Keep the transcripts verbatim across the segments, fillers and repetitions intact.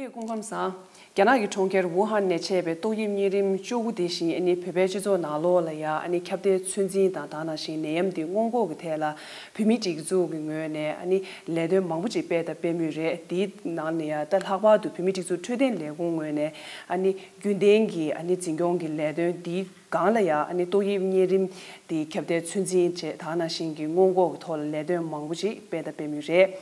སྐུ་ཁམས་བཟང་། རྒྱ་ནག་གི་གྲོང་ཁྱེར་ཝུ་ཧན་ནས་མཆེད་པའི་ཏོག་དབྱིབས་གཉན་རིམས་བཅུ་དགུ་དེ་བཞིན་ཨ་ནི་བོད་པའི་སྤྱི་ཚོགས་ནང་ལོགས་ལ་ཡང་ཨ་ནི་ཁྱབ་གདལ་ཚོད་འཛིན་དང་དེ་ནང་བཞིན་ནད་ཡམས་དེ་སྔོན་འགོག་གི་ཐད་ལ་བོད་མིའི་སྒྲིག་འཛུགས་ཀྱི་ངོས་ནས་ཨ་ནི་ལས་དོན་མང་པོ་ཅིག་སྤེལ་དང་སྤེལ་མུས་རེད། དེའི་ནང་ནས་ཡང་ད་ལྷག་པར་དུ་བོད་མིའི་སྒྲིག་འཛུགས་འཕྲོད་བསྟེན་ལས་ཁུངས་ངོས་ནས་ཨ་ནི་རྒྱུན་ལྡན་གྱི་ཨ་ནི་འཛིན་སྐྱོང་གི་ལས་དོན་འདིའི་སྒང་ལ་ཡང་ཨ་ནི་ཏོག་དབྱིབས་གཉན་རིམས་དེའི་ཁྱབ་གདལ་ཚོད་འཛིན་བྱས་དེ་ནང་བཞིན་གྱི་སྔོན་འགོག་གི་ཐོག་ལ་ལས་དོན་མང་པོ་ཞིག་སྤེལ་དང་སྤེལ་མུས་རེད།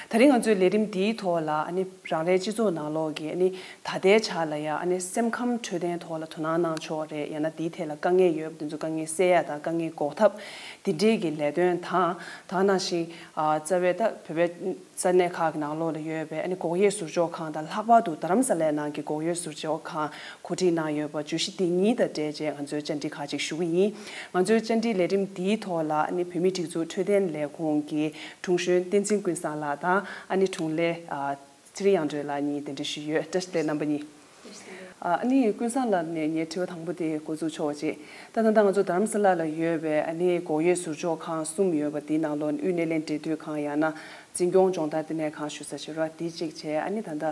ད་རིང་ང་ཚོའི་ལས་རིམ་འདིའི་ཐོག་ལ་ཨ་ནི་རང་རེའི་སྤྱི་ཚོགས་ནང་ལོགས་ཀྱི་ཨ་ནི་ད་ལྟའི་ཆ་ལ་ཡང་ཨ་ནི་སེམས་ཁམས་འཕྲོད་བསྟེན་ཐོག་ལ་དོ་སྣང་གནང་ཕྱོགས་རེད། ཡང་ན་འདིའི་ཐད་ལ་དཀའ་ངལ་ཡོད་པ་དེ་ཚོ་དཀའ་ངལ་སེལ་ཡ་དང་དཀའ་ངལ་འགོག་ཐབས་དེ་འདྲའི་གི་ལས་དོན་དང་དེ་ནང་བཞིན་ཨ་རྩ་བའི་ད་བོད་པའི་ས་གནས་ཁག་གི་ནང་ལོགས་ལ་ཡོད་པའི་ཨ་ནི་འགོག་དབྱེ་ཟུར་འཇོག་ཁང་དང་ལྷག་པར་དུ་རྡ་རམ་ས་ལའི་ནང་གི་འགོག་དབྱེ་ཟུར་འཇོག་ཁང་གོ་སྒྲིག་གནང་ཡོད་པ་བརྗོད་གཞི་འདི་གཉིས་དང་འབྲེལ་བྱས་ང་ཚོས་བཅར་འདྲི་ཁག་ཅིག་ཞུ་གི་ཡིན། ང་ཚོའི་བཅར་འདྲིའི་ལས་རིམ་འདིའི་ཐོག་ལ་ཨ་ནི་བོད་མིའི་སྒྲིག་འཛུགས་འཕྲོད་བསྟེན་ལས་ཁུངས་ཀྱི་དྲུང་གཞོན་བསྟན་འཛིན་ཀུན་བཟང་ལགས་དང་ཨ་ནི་དྲུང་ལས་ཨ་ཚེ་རིང་དབྱངས་སྒྲོན་ལགས་གཉིས་གདན་འདྲེན་ཞུས་ཡོད། བཀྲ་ཤིས་བདེ་ལེགས་རྣམ་པ་གཉིས། ཨ་ནི་ཀུན་བཟང་ལགས་ནས་ངའི་དྲི་བ་དང་པོ་དེ་འགོ་འཛུགས་ཆོག་པ་བྱེད། ད་ད་ལྟ་ང་ཚོ་རྡ་རམ་ས་ལ་ལ་ཡོད་པའི་ཨ་ནི་འགོག་དབྱེ་ཟུར་འཇོག་ཁང་གསུམ་ཡོད་པ་དེའི་ནང་ལོགས་ནས་དབུས་སྣེ་ལེན་འབྲེལ་མཐུད་ཁང་ཡང་ན་འཛིན་སྐྱོང་སྦྱོང་བརྡར་ལྟེ་གནས་ཁང་ཞུ་ས་བྱེད་རོགས་དེ་གཅིག་བྱས། ཨ་ནི་ད་ལྟ་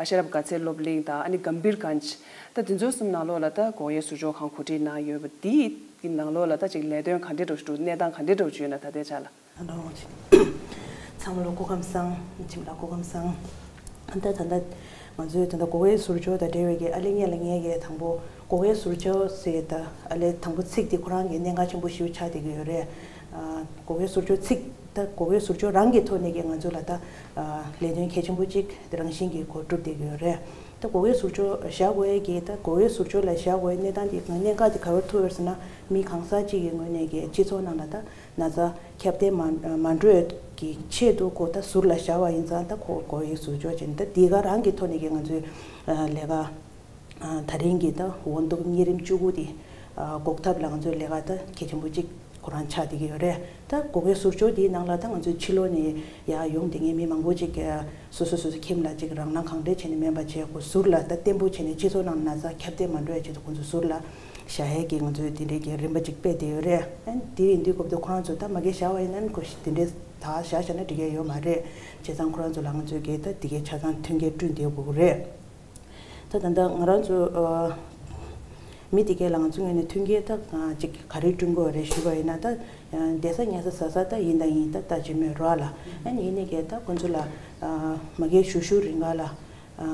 ཤེས་རབ་དགའ་ཚལ་སློབ་གླིང་དང་ཨ་ནི་གམ་བྷིར་གན་ཇི་ད་དེ་ཚོ་གསུམ་ནང་ལོགས་ལ་ད་འགོག་དབྱེ་ཟུར་འཇོག་ཁང་གོ་སྒྲིག་གནང་ཡོད་པ་དེའི་ནང་ལོགས་ལ་ད་ཅིག་ལས་དོན་ག་འདྲ་འགྲོ་གནས་སྟངས་ག་འདྲ་འགྲོ་བྱུང་ཡོད་ན་ད་ལྟའི་ཆ་ལ། ཨ་ནོ། ཚང་མ་ལ་སྐུ་ཁམས་བཟང་། ཁྱིམ་ལ་སྐུ་ཁམས་བཟང་། ད་ད་ལྟ་ང་ཚོའི་ད་ལྟ་འགོག་དབྱེ་ཟུར་འཇོག་དང་འབྲེལ་བའི་གི་ཨ་ལེ་ངས་ལ་ངས་གི་དང་པོ་འགོག་དབྱེ་ཟུར་འཇོག་ཟེར་ད་ཨ་ལེ་དང་པོ་ཚིག་དེ་ཁོ་རང་གི་གནད་འགག་ཆེན་པོ་ཞིག་ཆགས་བསྡད་ཀྱི་ཡོད་རེད། ཨ་འགོག་དབྱེ་ཟུར་འཇོག་ཚིག་ད་འགོག་དབྱེ་ཟུར་འཇོག་རང་གི་ཐོག་ནས་གི་ང་ཚོ་ལ་ད་ཨ་ལས་དོན་གལ་ཆེན་པོ་གཅིག་དེ་རང་བཞིན་གྱི་གོ་སྒྲུབ་བསྡད་ཀྱི་ཡོད་རེད། ད་འགོག་དབྱེ་ཟུར་འཇོག་བཞག་དགོས་ཡས་ཀྱི་ད་འགོག་དབྱེ་ཟུར་འཇོག་ལ་བཞག་དགོས་ཡས་གནས་སྟངས་དེ་གནད་འགག་དེ་ག་པར་ཐུག་ཡོད་ཟེར་ན་མི་གང་ཟག་གཅིག་གི་ངོས་ནས་ཀྱི་སྤྱི་ཚོགས་ནང་ལ་ད་ན་ཚ་ཁྱབ་གདལ་མ་མ་འགྲོ་ཡས་ཀྱི་ཆེད་དུ་ཁོ་ད་ཟུར་ལ་བཞག་པ་ཡིན་ཙང་ད་ཁོ་འགོག་དབྱེ་ཟུར་འཇོག་བྱས་ནས་ད་འདི་ག་རང་གི་ཐོག་ནས་ཀྱི་ང་ཚོའི་ལས་ཀ་ད་རིང་གི་ད་འོ་འདུག་གཉན་རིམས་བཅུ་དགུ་དེ་འགོག་ཐབས་ལ་ང་ཚོའི་ལས་ཀ་ད་གལ་ཆེན་པོ་གཅིག་ཁོ་རང་ཆགས་བསྡད་ཀྱི་ཡོད་རེད། ད་འགོག་དབྱེ་ཟུར་འཇོག་འདིའི་ནང་ལ་ད་ང་ཚོའི་ཕྱི་ལོགས་ནས་ཡར་ཡོང་བསྡད་མཁན་མི་མང་པོ་ཅིག་གིས་སོ་སོ་སོ་སོ་ཁྱིམ་ལ་ཅིག་རང་སྣང་གང་འདྲ་བྱས་ནས་མེད་པ་བྱས་ཁོ་ཟུར་ལ་ད་བརྟན་པོ་བྱས་ནས་སྤྱི་ཚོགས་ནང་ན་ཚ་ཁྱབ་གདལ་མ་འགྲོ་ཡ་ཆེད་དུ་ཁོ་ཚོ་ཟུར་ལ་བཞག་ཡས་ཀྱི་ང་ཚོས་དེ་འདྲའི་གི་རིམ་པ་ཅིག་སྤེལ་བསྡད་ཡོད་རེད། ཨ་ནི་དེ་ཡིན་དུས་སྐབས་དུ་ཁོ་རང་ཚོ་ད་མ་གི་བཞག་པ་ཡིན་ན་ནི་ཁོ་དེ་འདྲའི་ད་བཞག་བཞག་ན་འགྲིག་ཡ་ཡོད་མ་རེད། བྱས་ཙང་ཁོ་རང་ཚོ་ལ་ང་ཚོས་གི་ད་དེ་གའི་ཆ་ཚང་མཐུན་རྐྱེན་བསྐྲུན་བསྡད་དགོས་ཀྱི་རེད། ད་ད་ལྟ་ང་རང་ཚོ་ཨ་མི་དེ་གས་ལ་ང་ཚོ་ངོས་ནས་མཐུན་རྐྱེན་ད་ཅིག་ག་རེ་བསྐྲུན་དགོས་རེད་ཞུས་པ་ཡིན་ན་ད་བསྡད་ས་ཉལ་ས་ཟ་ས་ད་ཡིན་ད་ཡིན་ད་ལྟ་ཅི་མོད་རོགས་ལ་ཨ་ནི་ཡིན་ནའི་གས་ད་ཁོ་ཚོ་ལ་ཨ་མ་གས་ཞུ་ཞུ་རིང་ག་ལ་ཨ་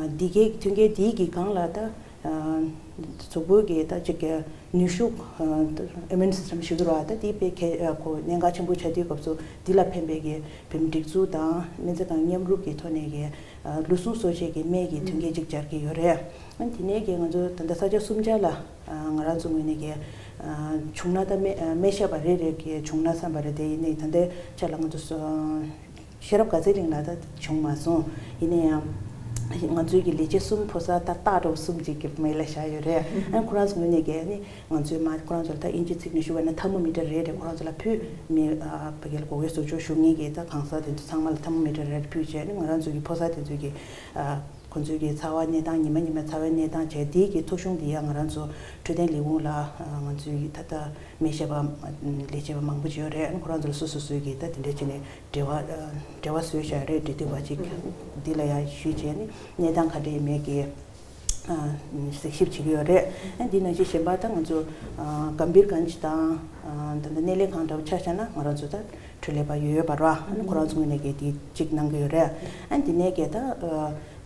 འདི་གས་མཐུན་རྐྱེན་དེའི་གི་སྒང་ལ་ད་ཨ་གཟུགས་པོའི་གི་ད་ཅིག་གི་ནུས་ཤུགས་ཨ་ད་ཨི་མུན་སིས་ཊམ་ཞུ་གི་རོགས་ད་དེ་དཔེ་གལ་ཨ་ཁོ་གནད་འགག་ཆེན་པོ་ཆགས་དུས་སྐབས་སུ་འདི་ལ་ཕན་པའི་གི་བོད་མི་སྒྲིག་འཛུགས་དང་སྨན་རྩིས་ཁང་མཉམ་རུབ་ཀྱི་ཐོག་ནས་གི་ལུས་ཟུངས་གསོ་བྱེད་ཀྱི་སྨན་གྱི་མཐུན་རྐྱེན་ཅིག་སྦྱར་གྱི་ཡོད་རེད། ཨ་དེ་ནས་ཀྱི་ང་ཚོ་ད་ལྟ་ས་ཆ་གསུམ་ཆ་ལ་ང་རང་ཚོ་ངོས་ནས་ཀྱི་བྱུང་ན་ད་སྨན་སྨན་ཞབས་པ་རེ་རེ་ཀྱི་བྱུང་ན་བསམ་པ་རེད། དེ་ཡིན་ནའི་ད་ལྟའི་ཆ་ལ་ང་ཚོ་ཤེས་རབ་དགའ་ཚལ་གླིང་ལ་ད་བྱུང་མ་སོང་། ཡིན་ན་ཡང་ང་ཚོའི་ཀྱི་ལས་བྱེད་གསུམ་ཕོ་གསར་ད་སྟག་འདྲ་བོ་གསུམ་ཅིག་གི་མེ་ལ་བཞག་ཡོད་རེད། ཨ་ཁོ་རང་ཚོ་ངོས་ནས་ཀྱི་ནི། ང་ཚོའི་མ་ཁོ་རང་ཚོ་ལ་ད་དབྱིན་ཇི་ཚིག་ནས་ཞུ་བ་ན་ཐར་མོ་མི་ཊར་རེ་རེ་ཁོ་རང་ཚོ་ལ་ཕུལ། མི་ཨ་ཕ་གི་ལ་འགོག་དབྱེ་ཟུར་འཇོག་ཞུ་མཁན་གྱི་ད་གང་ཟག་དེ་ཚོ་ཚང་མ་ལ་ཐར་མོ་མི་ཊར་རེ་རེ་ཕུལ་བྱས་ནས་ང་རང་ཚོ་གི་ཕོ་གསར་དེ་ཚོ་གི་ཨ་ཁོ་ཚོའི་གི་ཚ་བ་གནས་སྟངས་ཉི་མ་ཉི་མ་ཚ་བའི་གནས་སྟངས་བྱས་དེའི་གི་ཐོ་གཞུང་དེ་ཡང་ང་རང་ཚོ་འཕྲོད་བསྟེན་ལས་ཁུངས་ལ་ཨ་ང་ཚོའི་གི་ད་ལྟ་སྨན་ཞབས་པ་ལས་བྱེད་པ་མང་པོ་ཅིག་ཡོད་རེད། ཁོ་རང་ཚོ་ལ་སོ་སོ་སོའི་གི་ད་དེ་འདྲ་བྱས་ནས་འབྲེལ་བ་ཨ་འབྲེལ་བ་བཟོས་བཞག་རེད། འབྲེལ་མཐུད་པ་ཅིག་འདི་ལ་ཡང་ཞུས་བྱས་ནས་གནས་སྟངས་ག་འདྲ་ཡིན་མིན་གྱི་གཟིགས་ཞིབ་བྱེད་ཀྱི་ཡོད་རེད། ཨ་འདི་ནང་བཞིན་གཞན་པ་ད་ང་ཚོ་གམ་བིར་གན་ཇི་དང་ད་ལྟ་སྣེ་ལེན་ཁང་འདྲ་བོ་ཆ་བཞག་ན་ང་རང་ཚོ་ད་འཕྲོད་ལས་པ་ཡོད་ཡོད་པ་ར། ཨ་ནི་ཁོ་རང་ཚོ་ངོས་ནས་གི་དེ་གཅིག་གནང་གི་ཡོད་རེད། ཨ་འདི་ནས་གི་ད་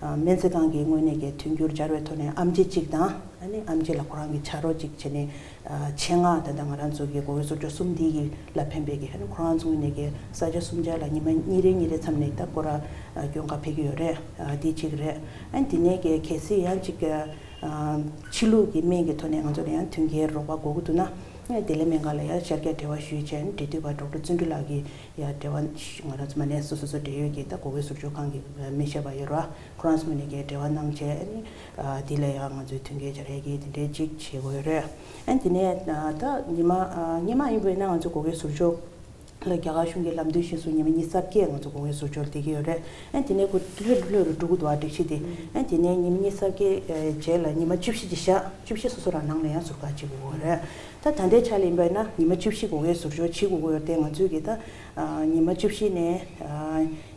སྨན་རྩིས་ཁང་གི་ངོས་ནས་གི་མཐུན་འགྱུར་སྦྱར་བའི་ཐོག་ནས་ཨེམ་ཆི་གཅིག་དང་ཨ་ནི་ཨེམ་ཆི་ལ་ཁོ་རང་གི་ཕྱག་རོགས་གཅིག་བྱས་ནས་ཆེད་མངགས་ད་ལྟ་ང་རང་ཚོ་གི་འགོག་དབྱེ་ཟུར་འཇོག་གསུམ་འདི་གི་ལ་ཕན་པའི་གི་ཨ་ནི་ཁོ་རང་ཚོ་ངོས་ནས་གི་ས་ཆ་གསུམ་ཆ་ལ་ཉི་མ་གཉིས་རེ་གཉིས་རེ་མཚམས་ནས་ད་སྐོར་ར་སྐྱོན་ག་ཕེབས་ཀྱི་ཡོད་རེད། འདི་གཅིག་རེད། ཨ་ནི་འདི་ནས་གི་གལ་སྲིད་ཡང་གཅིག་ཕྱི་ལུགས་ཀྱི་སྨན་གྱི་ཐོག་ནས་ང་ཚོ་ལ་ཡང་མཐུན་རྐྱེན་རོགས་པ་དགོས་ཀྱི་འདུག་ན། ཨ་ནི་བདེ་ལེགས་སྨན་ཁང་ལ་ཡང་ཤར་རྒྱག་འབྲེལ་བ་ཞུས་བྱས་ཨ་ནི་འབྲེལ་མཐུད་པ་ཌོག་ཊར་བརྩོན་འགྲུས་ལགས་ཀྱིས་ཡང་འབྲེལ་བ་ང་རང་ཚོ་མ་ནས་སོ་སོ་སོ་འབྲེལ་ཡོད་ཀྱི་ད་འགོག་དབྱེ་ཟུར་འཇོག་ཁང་གི་སྨན་ཞབས་པ་ཡོད་ར། ཁོ་རང་ཚོ་ངོས་ནས་ཀྱི་འབྲེལ་བ་གནང་བྱས་ཨ་ནི་འདི་ལ་ཡང་ང་ཚོས་མཐུན་རྐྱེན་སྦྱར་ཡས་ཀྱི་དེ་འདྲའི་ཅིག་བྱེད་དགོས་ཡོད་རེད། ཨ་ནི་དེ་ནས་ད་ཉི་མ་སྔོན་མ་ཡིན་པ་ཡིན་ན་ང་ཚོ་འགོག་དབྱེ་ཟུར་འཇོག་ལ་རྒྱ་གར་གཞུང་གི་ལམ་སྟོན་གཞིར་བཟུང་ཉི་མ་ཉི་ཤུ་རྩ་བརྒྱད་ང་ཚོ་འགོག་དབྱེ་ཟུར་འཇོག་ལ་བསྡད་ཀྱི་ཡོད་རེད། ཨ་ནི་དེ་ནས་ཁོ་ལྷོད་ལྷོད་རུ་འགྲོ་གི་འདུག་ཨ་སྒྲིག་གཞི་དེ། ཨ་ནི་དེ་ནས་ཉི་མ་ཉི་ཤུ་རྩ་བརྒྱད་བྱས་ལ་ཉི་མ་བཅུ་བཞི་ཅིག་བཞག་བཅུ་བཞི་སོ་སོ་རང་ནང་ལ་ཡང་ཟུར་བཀག་བྱེད་དགོས་རེད། ད་ད་ལྟའི་ཆ་ལ་ཡིན་པ་ཡིན་ན་ཉི་མ་བཅུ་བཞི་འགོག་དབྱེ་ཟུར་འཇོག་བྱེད་དགོས་ཀྱི་ཡོད་དེ་ང་ཚོས་ཀྱི་ད་ཉི་མ་བཅུ་བཞི་ནས་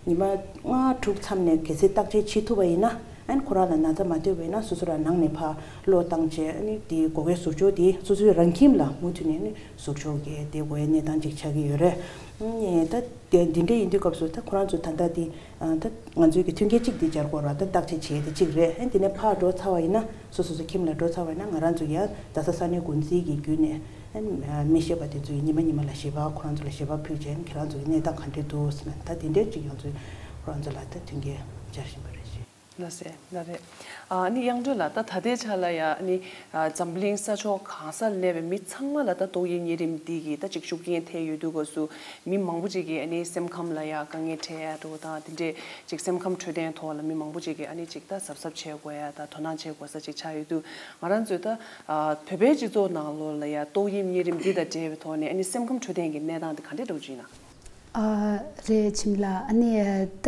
ཉི་མ་ལྔ་དྲུག་མཚམས་ནས་གལ་སྲིད་བརྟག་དཔྱད་བྱེད་ཐུབ་པ་ཡིན་ན། ཨན་ཁོ་རང་ལ་ན་ཚ་མ་ཐེབས་པས་ན་སོ་སོ་རང་ནང་ནས་ཕར་གློད་བཏང་བྱས་ཨ་ནི་དེ་སྒོ་ཁའི་ཟུར་ཕྱོགས་དེ་སོ་སོའི་རང་ཁྱིམ་ལ་མུ་མཐུད་ནས་ཨ་ནི་ཟུར་ཕྱོགས་ཀྱི་དེ་དགོས་ཡའི་གནས་སྟངས་ཅིག་ཆགས་ཀྱི་ཡོད་རེད། ཨ་ད་དེ་འདི་འདྲ་ཡིན་དུས་སྐབས་སུ་ད་ཁོ་རང་ཚོ་ད་ལྟ་དེ་ཨ་ད་ང་ཚོའི་གི་མཐུན་རྐྱེན་གཅིག་དེ་སྦྱར་དགོས་ར་ད་བརྟག་དཔྱད་བྱས་དེ་གཅིག་རེད། ཨ་དེ་ནས་ཕར་འགྲོ་ཚར་བ་ཡིན་ན་སོ་སོ་སོ་ཁྱིམ་ལ་འགྲོ་ཚར་བ་ཡིན་ན་ང་རང་ཚོ་ཡང་རྡ་ས་ས་གནས་འགོ་འཛིན་གྱི་བརྒྱུད་ནས་ཨ་མི་ཤེས་པ་དེ་ཚོ་ཡིས་ཉི་མ་ཉི་མ་ལ་ཞལ་པར་ཁོ་རང་ཚོ་ལ་ཞལ་པར་ཕུལ་བྱས་ཁྱེད་རང་ཚོ་གི་གནས་སྟངས་ག་འདྲས་འདུག་ཟེར་ན་ད་དེ་འདྲས་ཅིག་ཡོང་ཚུལ་ཁོ་རང་ཚོ་ལ་ད་མཐུན་རྐྱེན་སྦྱར་བཞིན་པ་རེད། ལགས་སེ། ལགས་རེད། ཨ་ནི་དབྱངས་སྒྲོན་ལགས་ད་ད་ལྟའི་ཆ་ལ་ཡ་ཨ་ནི་ཨ་འཛམ་གླིང་ས་ཕྱོགས་གང་སར་གནས་པའི་མི་ཚང་མ་ལ་ད་ཏོག་དབྱིབས་གཉན་རིམས་འདི་གི་ད་ཅིག་ཤུགས་རྐྱེན་ཐེབས་ཡོད་དུས་སྐབས་སུ་མི་མང་པོ་ཅིག་གིས་ཨ་ནི་སེམས་ཁམས་ལ་ཡ་དཀའ་ངལ་འཕྲད་ཡ་འགྲོ་དང་དེ་འདྲས་ཅིག་སེམས་ཁམས་འཕྲོད་བསྟེན་ཐོག་ལ་མི་མང་པོ་ཅིག་གིས་ཨ་ནི་ཅིག་ད་གཟབ་གཟབ་བྱེད་དགོས་ཡ་ད་དོ་སྣང་བྱེད་དགོས་ས་ཅིག་ཆགས་ཡོད་དུས་ང་རང་ཚོས་ད་ཨ་བོད་པའི་སྤྱི་ཚོགས་ནང་ལོགས་ལ་ཡ་ཏོག་དབྱིབས་གཉན་རིམས་འདི་དང་འབྲེལ་བའི་ཐོག་ནས་ཨ་ནི་སེམས་ཁམས་འཕྲོད་བསྟེན་གྱི་གནས་སྟངས་དེ་ག་འདྲས་འགྲོ་གི་ཡོད་ན། ཨ། རེད་འཆི་མེད་ལགས། ཨ་ནི་ད་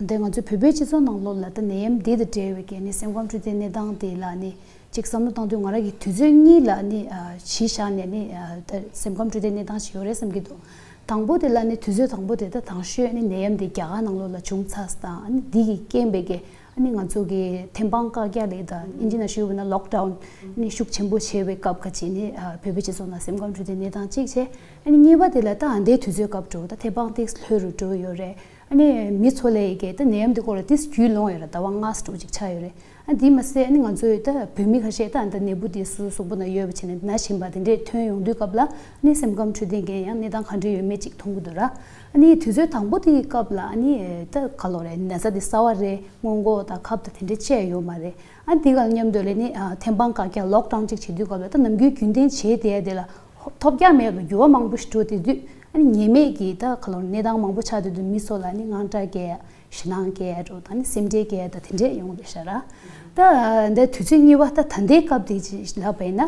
འདི་ང་ཚོའི་བོད་པའི་སྤྱི་ཚོགས་ནང་ལོགས་ལ་ད་ནད་ཡམས་འདི་དང་འབྲེལ་བའི་གི་ནི་སེམས་ཁམས་འཕྲོད་བསྟེན་གནས་སྟངས་དེ་ལ་ནི་ཅིག་བསམ་བློ་བཏང་དུས་ང་རང་གི་དུས་ཚོད་གཉིས་ལ་ནི་ཨ་གཞི་བཞག་ནས་ནི་ཨ་ད་སེམས་ཁམས་འཕྲོད་བསྟེན་གནས་སྟངས་ཤིག་ཡོད་རེད་བསམ་གྱི་འདུག་དང་པོ་དེ་ལ་ནི་དུས་ཚོད་དང་པོ་དེ་ད་དང་ཤོས་ནི་ནད་ཡམས་དེ་རྒྱ་གར་ནང་ལོགས་ལ་བྱུང་ཚར་དང་ཨ་ནི་འདི་གི་རྐྱེན་པས་གི་ཨ་ནི་ང་ཚོ་གི་ཐེམ་སྤང་བཀག་རྒྱ་ལས་དང་ཨིན་ཇི་ནང་ཞུས་པ་ན་ལོག་ཌའུན་ནི་ཤུགས་ཆེན་པོ་བྱས་པའི་སྐབས་ཁ་ཅིག་ནི་ཨ་བོད་པའི་སྤྱི་ཚོགས་ནང་སེམས་ཁམས་འཕྲོད་བསྟེན་གནས་སྟངས་གཅིག་བྱས། ཨ་ནི་གཉིས་པ་དེ་ལ་ད་ཨ་འདའི་དུས་ཚོད་སྐབས་འགྲོ་ད་ཐེམ་སྤང་ཏིག་ལྷོད་རུ་འགྲོ་ཡོད་རེད། ཨ་ནི་མི་ཚོ་ལས་ཀྱི་ད་ནད་ཡམས་དེ་སྐོར་ལ་ཏིག་རྒྱུས་ལོན་ཡོད་རེད། ཟླ་བ་ལྔ་ཙམ་ཅིག་ཆགས་ཡོད་རེད། ཨ་འདི་མ་ཟད་ཨ་ནི་ང་ཚོའི་ད་བོད་མི་ཁ་ཤས་ད་ཨ་ད་ནད་འབུ་དེ་སོ་སོ་གཟུགས་པོ་ནང་ཡོད་པ་བྱས་ནས་ན་བཞིན་པ་དེ་འདྲས་ཐོན་ཡོང་དུས་སྐབས་ལ་ཨ་ནི་སེམས་ཁམས་འཕྲོད་བསྟེན་མཁན་ཡང་གནས་སྟངས་ག་འདྲས་ཡོད་མེད་ཅིག་མཐོང་གི་འདུག་ར། ཨ་ནི་དུས་ཚོད་དང་པོ་དེའི་སྐབས་ལ་ཨ་ནི་ད་ག་ལོ་རེད་ན་ཚ་དེ་གསར་བ་རེད། སྔོན་འགོག་དང་ཁབ་དང་དེ་འདྲས་བཅས་ཡོད་མ་རེད། ཨ་འདི་ག་མཉམ་དུ་ལས་ནི་ཨ་ཐེམ་སྤང་བཀག་རྒྱ་ལོག་ཌའུན་ཅིག་བྱེད་དུས་སྐབས་ལ་ད་ནམ་རྒྱུན་རྒྱུན་ལྡན་བྱས་བསྡད་ཡ་དེ་ལ་ཐོ་ཐོ་བཀྱག་མེད་པར་འགྱུར་བ་མང་པོ་ཞིག་འགྲོ་བསྡད་དུས་ཨ་ནི་ཉེས་མེད་ཀྱི་ད་ག་ལོ་གནས་སྟངས་མང་པོ་ཆགས་བསྡད་དུས་མི་ཚོ་ལ་ནི་དངངས་སྐྲག་སྐྱེ་ཡ་ཞེད་སྣང་སྐྱེ་ཡ་འགྲོ་དང་ནི་སེམས་ཁྲལ་སྐྱེ་ཡ་ད་དེ་འདྲས་ཡོང་བསྡད་ཤག་ར། ད་འདི་དུས་ཚོད་གཉིས་པ་ད་ད་ལྟའི་སྐབས་དེ་ཅིག་ལབ་པ་ཡིན་ན།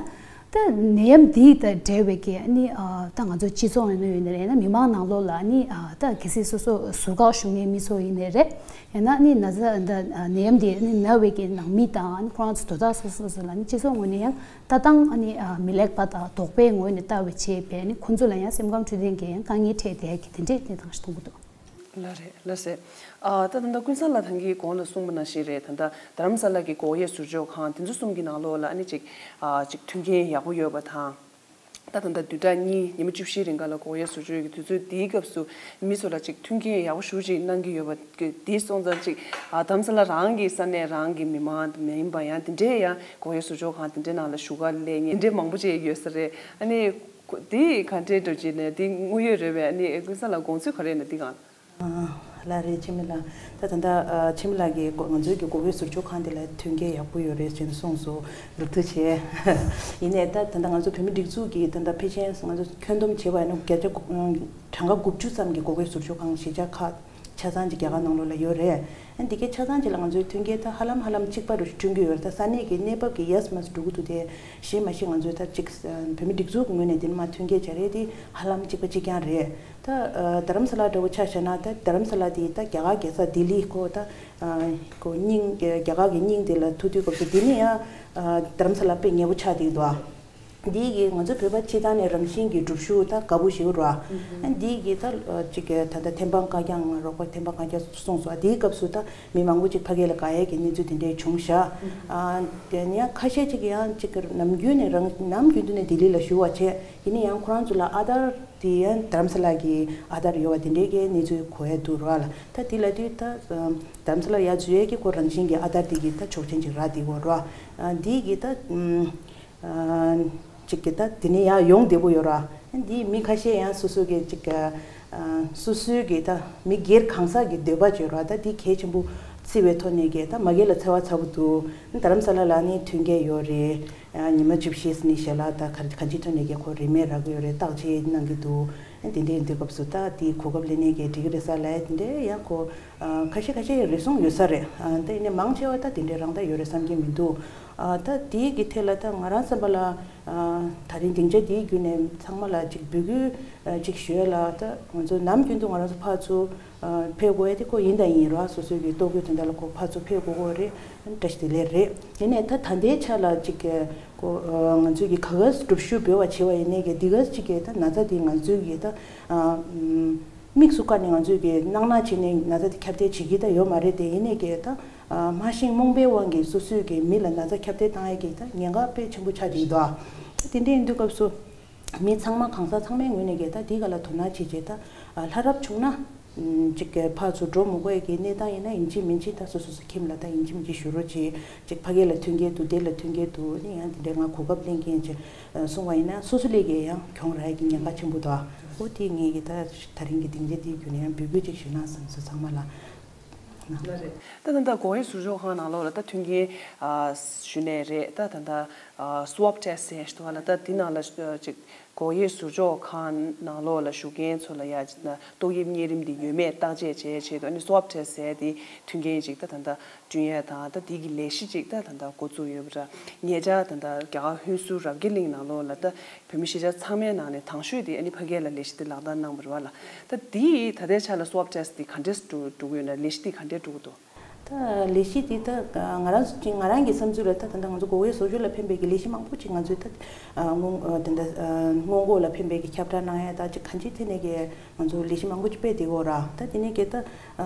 ད་ནད་ཡམས་འདི་དང་འབྲེལ་བའི་གི་ཨ་ནི་ཨ་ད་ང་ཚོ་སྤྱི་ཚོགས་ཡིན་ན་ཡོད་ན་རེད་ན་མི་མང་ནང་ལོགས་ལ་ཨ་ནི་ཨ་ད་གལ་སྲིད་སོ་སོ་ཟུར་བཀག་ཞུ་མཁན་མི་ཚོ་ཡིན་ན་རེད། ཡང་ན་ཨ་ནི་ན་ཚ་ད་ནད་ཡམས་འདི་ཨ་ནི་ན་བའི་གི་ནང་མི་དང་ཨ་ནི་ཁོ་རང་ཚོ་དོ་བདག་སོ་སོ་སོ་ལ་ཨ་ནི་སྤྱི་ཚོགས་ངོས་ནས་ཡང་ལྟ་སྟངས་ཨ་ནི་ཨ་མི་ལེགས་པ་དང་དོགས་པའི་ངོས་ནས་ལྟ་བའི་བྱས་པས་ཨ་ནི་ཁོ་ཚོ་ལ་ཡང་སེམས་ཁམས་འཕྲོད་བསྟེན་གྱི་ཡང་དཀའ་ངལ་འཕྲད་བསྡད་ཀྱི་དེ་འདྲས་གནས་སྟངས་ཤིག་མཐོང་གི་འདུག་ལགས་རེད། ལགས་སེ། ཨ་ད་ད་ལྟ་ཀུན་བཟང་ལགས་ད་གིན་གོང་ལ་གསུངས་པ་ནང་བཞིན་རེད། ད་ལྟ་རྡ་རམ་ས་ལ་གི་སྒོག་ཡས་ཟུར་འཇོག་ཁང་དེ་ཚོ་གསུམ་གྱི་ནང་ལོགས་ལ་ཨ་ནི་ཅིག་ཨ་ཅིག་མཐུན་རྐྱེན་ཡག་པོ་ཡོད་པ་དང་། ད་ད་ལྟ་བདུན་ཕྲག་གཉིས་ཉི་མ་བཅུ་བཞིའི་རིང་ག་ལ་སྒོག་ཡས་ཟུར་འཇོག་གི་དུས་ཚོད་འདིའི་སྐབས་སུ་མི་ཚོ་ལ་ཅིག་མཐུན་རྐྱེན་ཡག་པོ་ཞེ་པོ་ཅིག་གནང་གི་ཡོད་པ་གི་འདི་སོང་ཙང་ཅིག་ཨ་རྡ་རམ་ས་ལ་རང་གི་ས་གནས་རང་གི་མི་མང་མ་ཡིན་པ་ཡང་དེ་འདྲའི་ཡང་སྒོག་ཡས་ཟུར་འཇོག་ཁང་དེ་འདྲའི་ནང་ལ་བཞུགས་སྒར་སླེབས་མཁན་དེ་འདྲའི་མང་པོ་ཅིག་ཡོད་ས་རེད། ཨ་ནི། ཁོ་དེ་ག་འདྲའི་འགྲོ་བྱས་ནས་དེ་དངོས་ཡོད་རེད་པས། ཨ་ནི་ཀུན་བཟང་ལགས་དགོངས་ཚུལ་ག་རེ་ཡིན་ན་འདི་གང་། ལགས་རེད། འཆི་མེད་ལགས། ད་ད་ལྟ་འཆི་མེད་ལགས་ཀྱིས་ང་ཚོའི་གི་སྒོག་ཡས་ཟུར་འཇོག་ཁང་དེ་ལ་མཐུན་རྐྱེན་ཡག་པོ་ཡོད་རེད་ཅེས་གསུངས་སོང་། ལགས་ཐུགས་རྗེ་ཆེ། ཡིན་ནའི་ད་ད་ལྟ་ང་ཚོ་བོད་མི་སྒྲིག་འཛུགས་ཀྱིས་ད་ལྟ་ཕལ་ཆེར་ང་ཚོ་ཁྱོན་བསྡོམས་བྱས་པ་ཡིན་ན་བརྒྱ་ཆ་གྲངས་ཀ་དགུ་བཅུ་ཙམ་གྱི་སྒོག་ཡས་ཟུར་འཇོག་ཁང་གཞིས་ཆགས་ཁག་ཆ་ཚང་གཅིག་རྒྱ་གར་ནང་ལོགས་ལ་ཡོད་རེད། ཨ་འདི་གའི་ཆ་ཚང་གཅིག་ལ་ང་ཚོའི་མཐུན་རྐྱེན་ད་ཧ་ལམ་ཧ་ལམ་གཅིག་པ་རུ་བསྐྲུན་གྱི་ཡོད་རེད། ད་ས་གནས་ཀྱི་གནས་བབ་ཀྱི་ཡས་མས་འགྲོ་གི་འདུག་དེ་གཞན་མ་གཞི་ང་ཚོའི་ད་གཅིག་བོད་མི་སྒྲིག་འཛུགས་ཀྱི་ངོས་ནས་འདི་ནས་མར་མཐུན་རྐྱེན་སྦྱར་ཡས་དེ་ཧ་ལམ་གཅིག་པ་གཅིག་རྐྱང་རེད། ད་རྡ་རམ་ས་ལ་འདྲ་བོ་ཆ་བཞག་ན་ད་རྡ་རམ་ས་ལ་དེ་ད་རྒྱ་གར་རྒྱལ་ས་ལྡི་ལི་ཁོ་ད་ཁོ་སྙིང་རྒྱ་གར་གྱི་སྙིང་དེ་ལ་ཐུག་དུས་སྐབས་སུ་འདི་ནས་ཡང་རྡ་རམ་ས་ལ་དཔེ་ཉེ་པོ་ཆགས་བསྡད་འདུག་འདི་གིས་ང་ཚོ་བོད་པ་སྤྱི་བཏང་ནས་རང་བཞིན་གྱི་སྒྲུབ་ཞུགས་ད་དགའ་པོ་ཞིག་རོ། ཨ་འདི་གིས་ད་ཅིག་ད་ད་ཐེམ་སྤང་བཀའ་རྒྱ་རོགས་པ་ཐེམ་སྤང་བཀའ་རྒྱ་གསུངས་སོང་། འདིའི་སྐབས་སུ་ད་མི་མང་པོ་ཅིག་ཕ་གི་ལ་དགའ་ཡས་ཀྱི་གནས་ཚུལ་དེ་འདྲས་བྱུང་ཤག་ཨ་དེ་ནས་ཁ་ཤས་ཅིག་ཡང་ཅིག་ནམ་རྒྱུན་ནས་རང་ནམ་རྒྱུན་དུ་ནས་ལྡི་ལི་ལ་བཞུགས་པ་བྱས་ཡིན་ན་ཡང་ཁོ་རང་ཚོ་ལ་ཨ་དར་དེ་ཡང་རྡ་རམ་ས་ལ་གི་ཨ་དར་ཡོད་པ་དེ་འདྲས་ཀྱི་གནས་ཚུལ་གོ་ཡས་འདུག་རོ་ལ། ད་དེ་ལ་དུས་ད་རྡ་རམ་ས་ལ་ཡར་འཛུལ་ཡས་ཀྱི་ཁོ་རང་བཞིན་གྱི་ཨ་དར་དེ་གི་ད་ཆོག་མཆན་ཅིག་རག་བསྡད་ཡོད་རོ། ཨ་འདི་གི་ད་ཅིག་གི་ད་དེ་ནས་ཡར་ཡོང་བདེ་པོ་ཡོད་ར། འདི་མི་ཁ་ཤས་ཡང་སོ་སོ་གི་ཅིག་སོ་སོའི་གི་ད་མི་སྒེར་གང་ཟག་གི་འདོད་པ་བརྗོད་ར། ད་འདི་གལ་ཆེན་པོ་བརྩི་བའི་ཐོག་ནས་གི་ད་མ་གི་ལ་འཚེ་བ་ཚ་པོ་འདུག་རྡ་རམ་ས་ལ་ལ་ནི་མཐུན་རྐྱེན་ཡོད་རེད། ཉི་མ་བཅུ་བཞི་ནི་ཞལ་ལག་ད་ག་ག་ཅི་ཐོག་ནས་གི་ཁོ་རིན་མེད་རག་གི་ཡོད་རེད། བརྟག་དཔྱད་གནང་གི་འདུག་དེ་འདྲའི་དུས་སྐབས་སུ་ད་དེའི་གོ་སྐབས་ལེན་ནས་གི་འགྲིག་གི་རེད་ས་ལ་དེ་འདྲའི་ཡང་ཁོ་ཁ་ཤས་ཁ་ཤས་རེ་ཟུང་ཡོད་ས་རེད། ད་ཡིན་ནའི་མང་ཆེ་བ་ད་དེ་འདྲའི་རང་ད་ཡོད་རེད་བསམ་གྱི་མི་འདུག་ཨ་ད་དེའི་གི་ཐད་ལ་ད་ང་རང་བསམ་པ་ལ་ཨ་ད་རིང་སྡིངས་ཆ་དེའི་བརྒྱུད་ནས་ཚང་མ་ལ་ཅིག་འབོད་སྐུལ་ཨ་ཅིག་ཞུ་ཡ་ལ། ད་ང་ཚོ་ནམ་རྒྱུན་དུ་ང་རང་ཚོ་ཕར་ཚུར་ཨ་ཕེབས་དགོས་ཡ་དེ་ཁོ་ཡིན་དང་ཡིན་རོགས་སོ་སོའི་གི་ལྟོ་གོས་དོན་དག་ལ་ཁོ་ཕར་ཚུར་ཕེབས་དགོས་དགོས་རེད། བཀྲ་ཤིས་བདེ་ལེགས་རེད། དེ་ནས་ད་ད་ལྟའི་ཆ་ལ་ཅིག་གི་ཁོ་ཨ་ང་ཚོའི་གི་ག་ག་སྒྲུབ་ཞུ་འབོད་པ་བྱས་པ་ཡིན་ནའི་གི་འདི་ག་ཅིག་གི་ད་ན་ཚ་དེ་ང་ཚོའི་གི་ད་ཨ། དམིགས་སུ་བཀར་ནས་ང་ཚོས་ཀྱི་སྣང་ན་བྱས་ནས་ན་ཚ་དེ་ཁྱབ་གདལ་བྱེད་ཀྱི་ད་ཡོད་མ་རེད་དེ། ཡིན་ནའི་ཀྱི་ད་ཨ་སྨྲ་ཤེས་རྨོངས་པའི་དབང་གིས་སོ་སོས་ཀྱི་མི་ལ་ན་ཚ་ཁྱབ་གདལ་བཏང་ཡས་ཀྱི་ད་ཉེན་ཁ་དཔེ་ཆེན་པོ་ཆགས་ཀྱི་འདུག་ཨ་དེ་འདྲ་ཡིན་དུས་སྐབས་སུ་མི་ཚང་མ་གང་ཟག་ཚང་མའི་ངོས་ནས་ཀྱི་ད་དེ་ག་ལ་དོ་སྣང་བྱེད་བྱེད་ད་ཨ་ལྷ་རབ་བྱུང་ན་ཅིག་གི་ཕར་ཚུར་འགྲོ་མི་དགོས་ཡས་ཀྱི་གནས་སྟངས་ཡིན་ན་ཡིན་གཅིག་མིན་གཅིག་ད་སོ་སོ་སོ་ཁྱིམ་ལ་ད་ཡིན་གཅིག་མིན་གཅིག་བཞུགས་རོགས་བྱེད། ཅིག་ཕ་གི་ལ་མཐུན་རྐྱེན་འདུག་དེ་ལ་མཐུན་རྐྱེན་འདུག་ནི་ཡང་དེ་འདྲའི་ང་གོ་སྐབས་ལེན་མཁན་ཅིག་སོང་བ་ཡིན་ན་སོ་སོ་ལས་ཀྱི་ཡང་གྱོང་རག་ཡས་ཀྱི་ཉེན་ཁ་ཆེན་པོ་འདུག་ཨ་འོ་དེ་ངས་ཀྱི་ད་ད་རིང་གི་སྡིངས་ཆ་དེའི་བརྒྱུད་ནས་ཡང་འབོད་སྐུལ་ཅིག་ཞུ་ན་བསམ་སོང་ཚང་མ་ལ། ལ་རེད། ད་ད་ལྟ་སྒོ་དབྱེ་ཟུར་འཇོག་ཁང་ནང་ལོགས་ལ་ད་མཐུན་རྐྱེན་ཨ་ཞུས་ནས་རེད། ད་ད་ལྟ་ཨ་སུ་ཝབ་ཊེ་སི་ཟེར་ཞུ་བ་ལ་ད་འདི་ནང་ལ་ཨ་ཅིག་སྒོ་དབྱེ་ཟུར་འཇོག་ཁང་ནང་ལོགས་ལ་བཞུགས་མཁན་ཚོ་ལ་ཡ་ཅིག་ན་ཏོག་དབྱིབས་གཉན་རིམས་འདི་ཡོད་མེད་བརྟག་དཔྱད་བྱེད་ཆེད་དུ་ཨ་ནི་སུ་ཝབ་ཊེ་སི་ཟེར་དེ་མཐུན་རྐྱེན་ཅིག་ད་ད་ལྟ་བསྐྲུན་ཡས་དང་ད་འདི་གི་ལས་གཞི་ཅིག་ད་ད་ལྟ་འགོ་བཙུགས་ཡོད་པ་ར། ཉེ་ཆར་ད་ལྟ་རྒྱ་གར་ཧུན་སུར་རབ་རྒྱས་གླིང་ནང་ལོགས་ལ་ད་བོད་མི་གཞིས་ཆགས་ཚང་མའི་ནང་ནས་དང་ཤོས་དེ་ཨ་ནི་ཕ་གི་ལ་ལས་གཞི་དེ་ལག་བསྟར་གནང་བ་རེད་བ་ལ། ད་དེ་ད་ལྟའི་ཆ་ལ་སུ་ཝབ་ཊེ་སི་དེ་ག་འདྲས་འགྲོ་འགྲོ་གི་ཡོད་ན། ལས་གཞི་དེ་ག་འདྲས་འགྲོ་གི་འདུག་ད་ལས་གཞི་དེ་ད་ང་རང་ཚོ་ཅིག་ང་རང་གི་བསམ་ཚུལ་ལ་ད་ད་ལྟ་ང་ཚོ་སྒོ་དབྱེ་ཟུར་འཇོག་ལ་ཕན་པའི་གི་ལས་གཞི་མང་པོ་ཅིག་ང་ཚོས་ད་སྔོན་ད་ལྟ་སྔོན་འགོག་ལ་ཕན་པའི་གི་ཁྱབ་བསྒྲགས་གནང་ཡ་ད་ཅིག་གང་ཅིའི་ཐད་ནས་གི་ང་ཚོ་ལས་གཞི་མང་པོ་ཅིག་སྤེལ་བསྡད་ཡོད་ར། ད་དེ་ནས་གི་ད་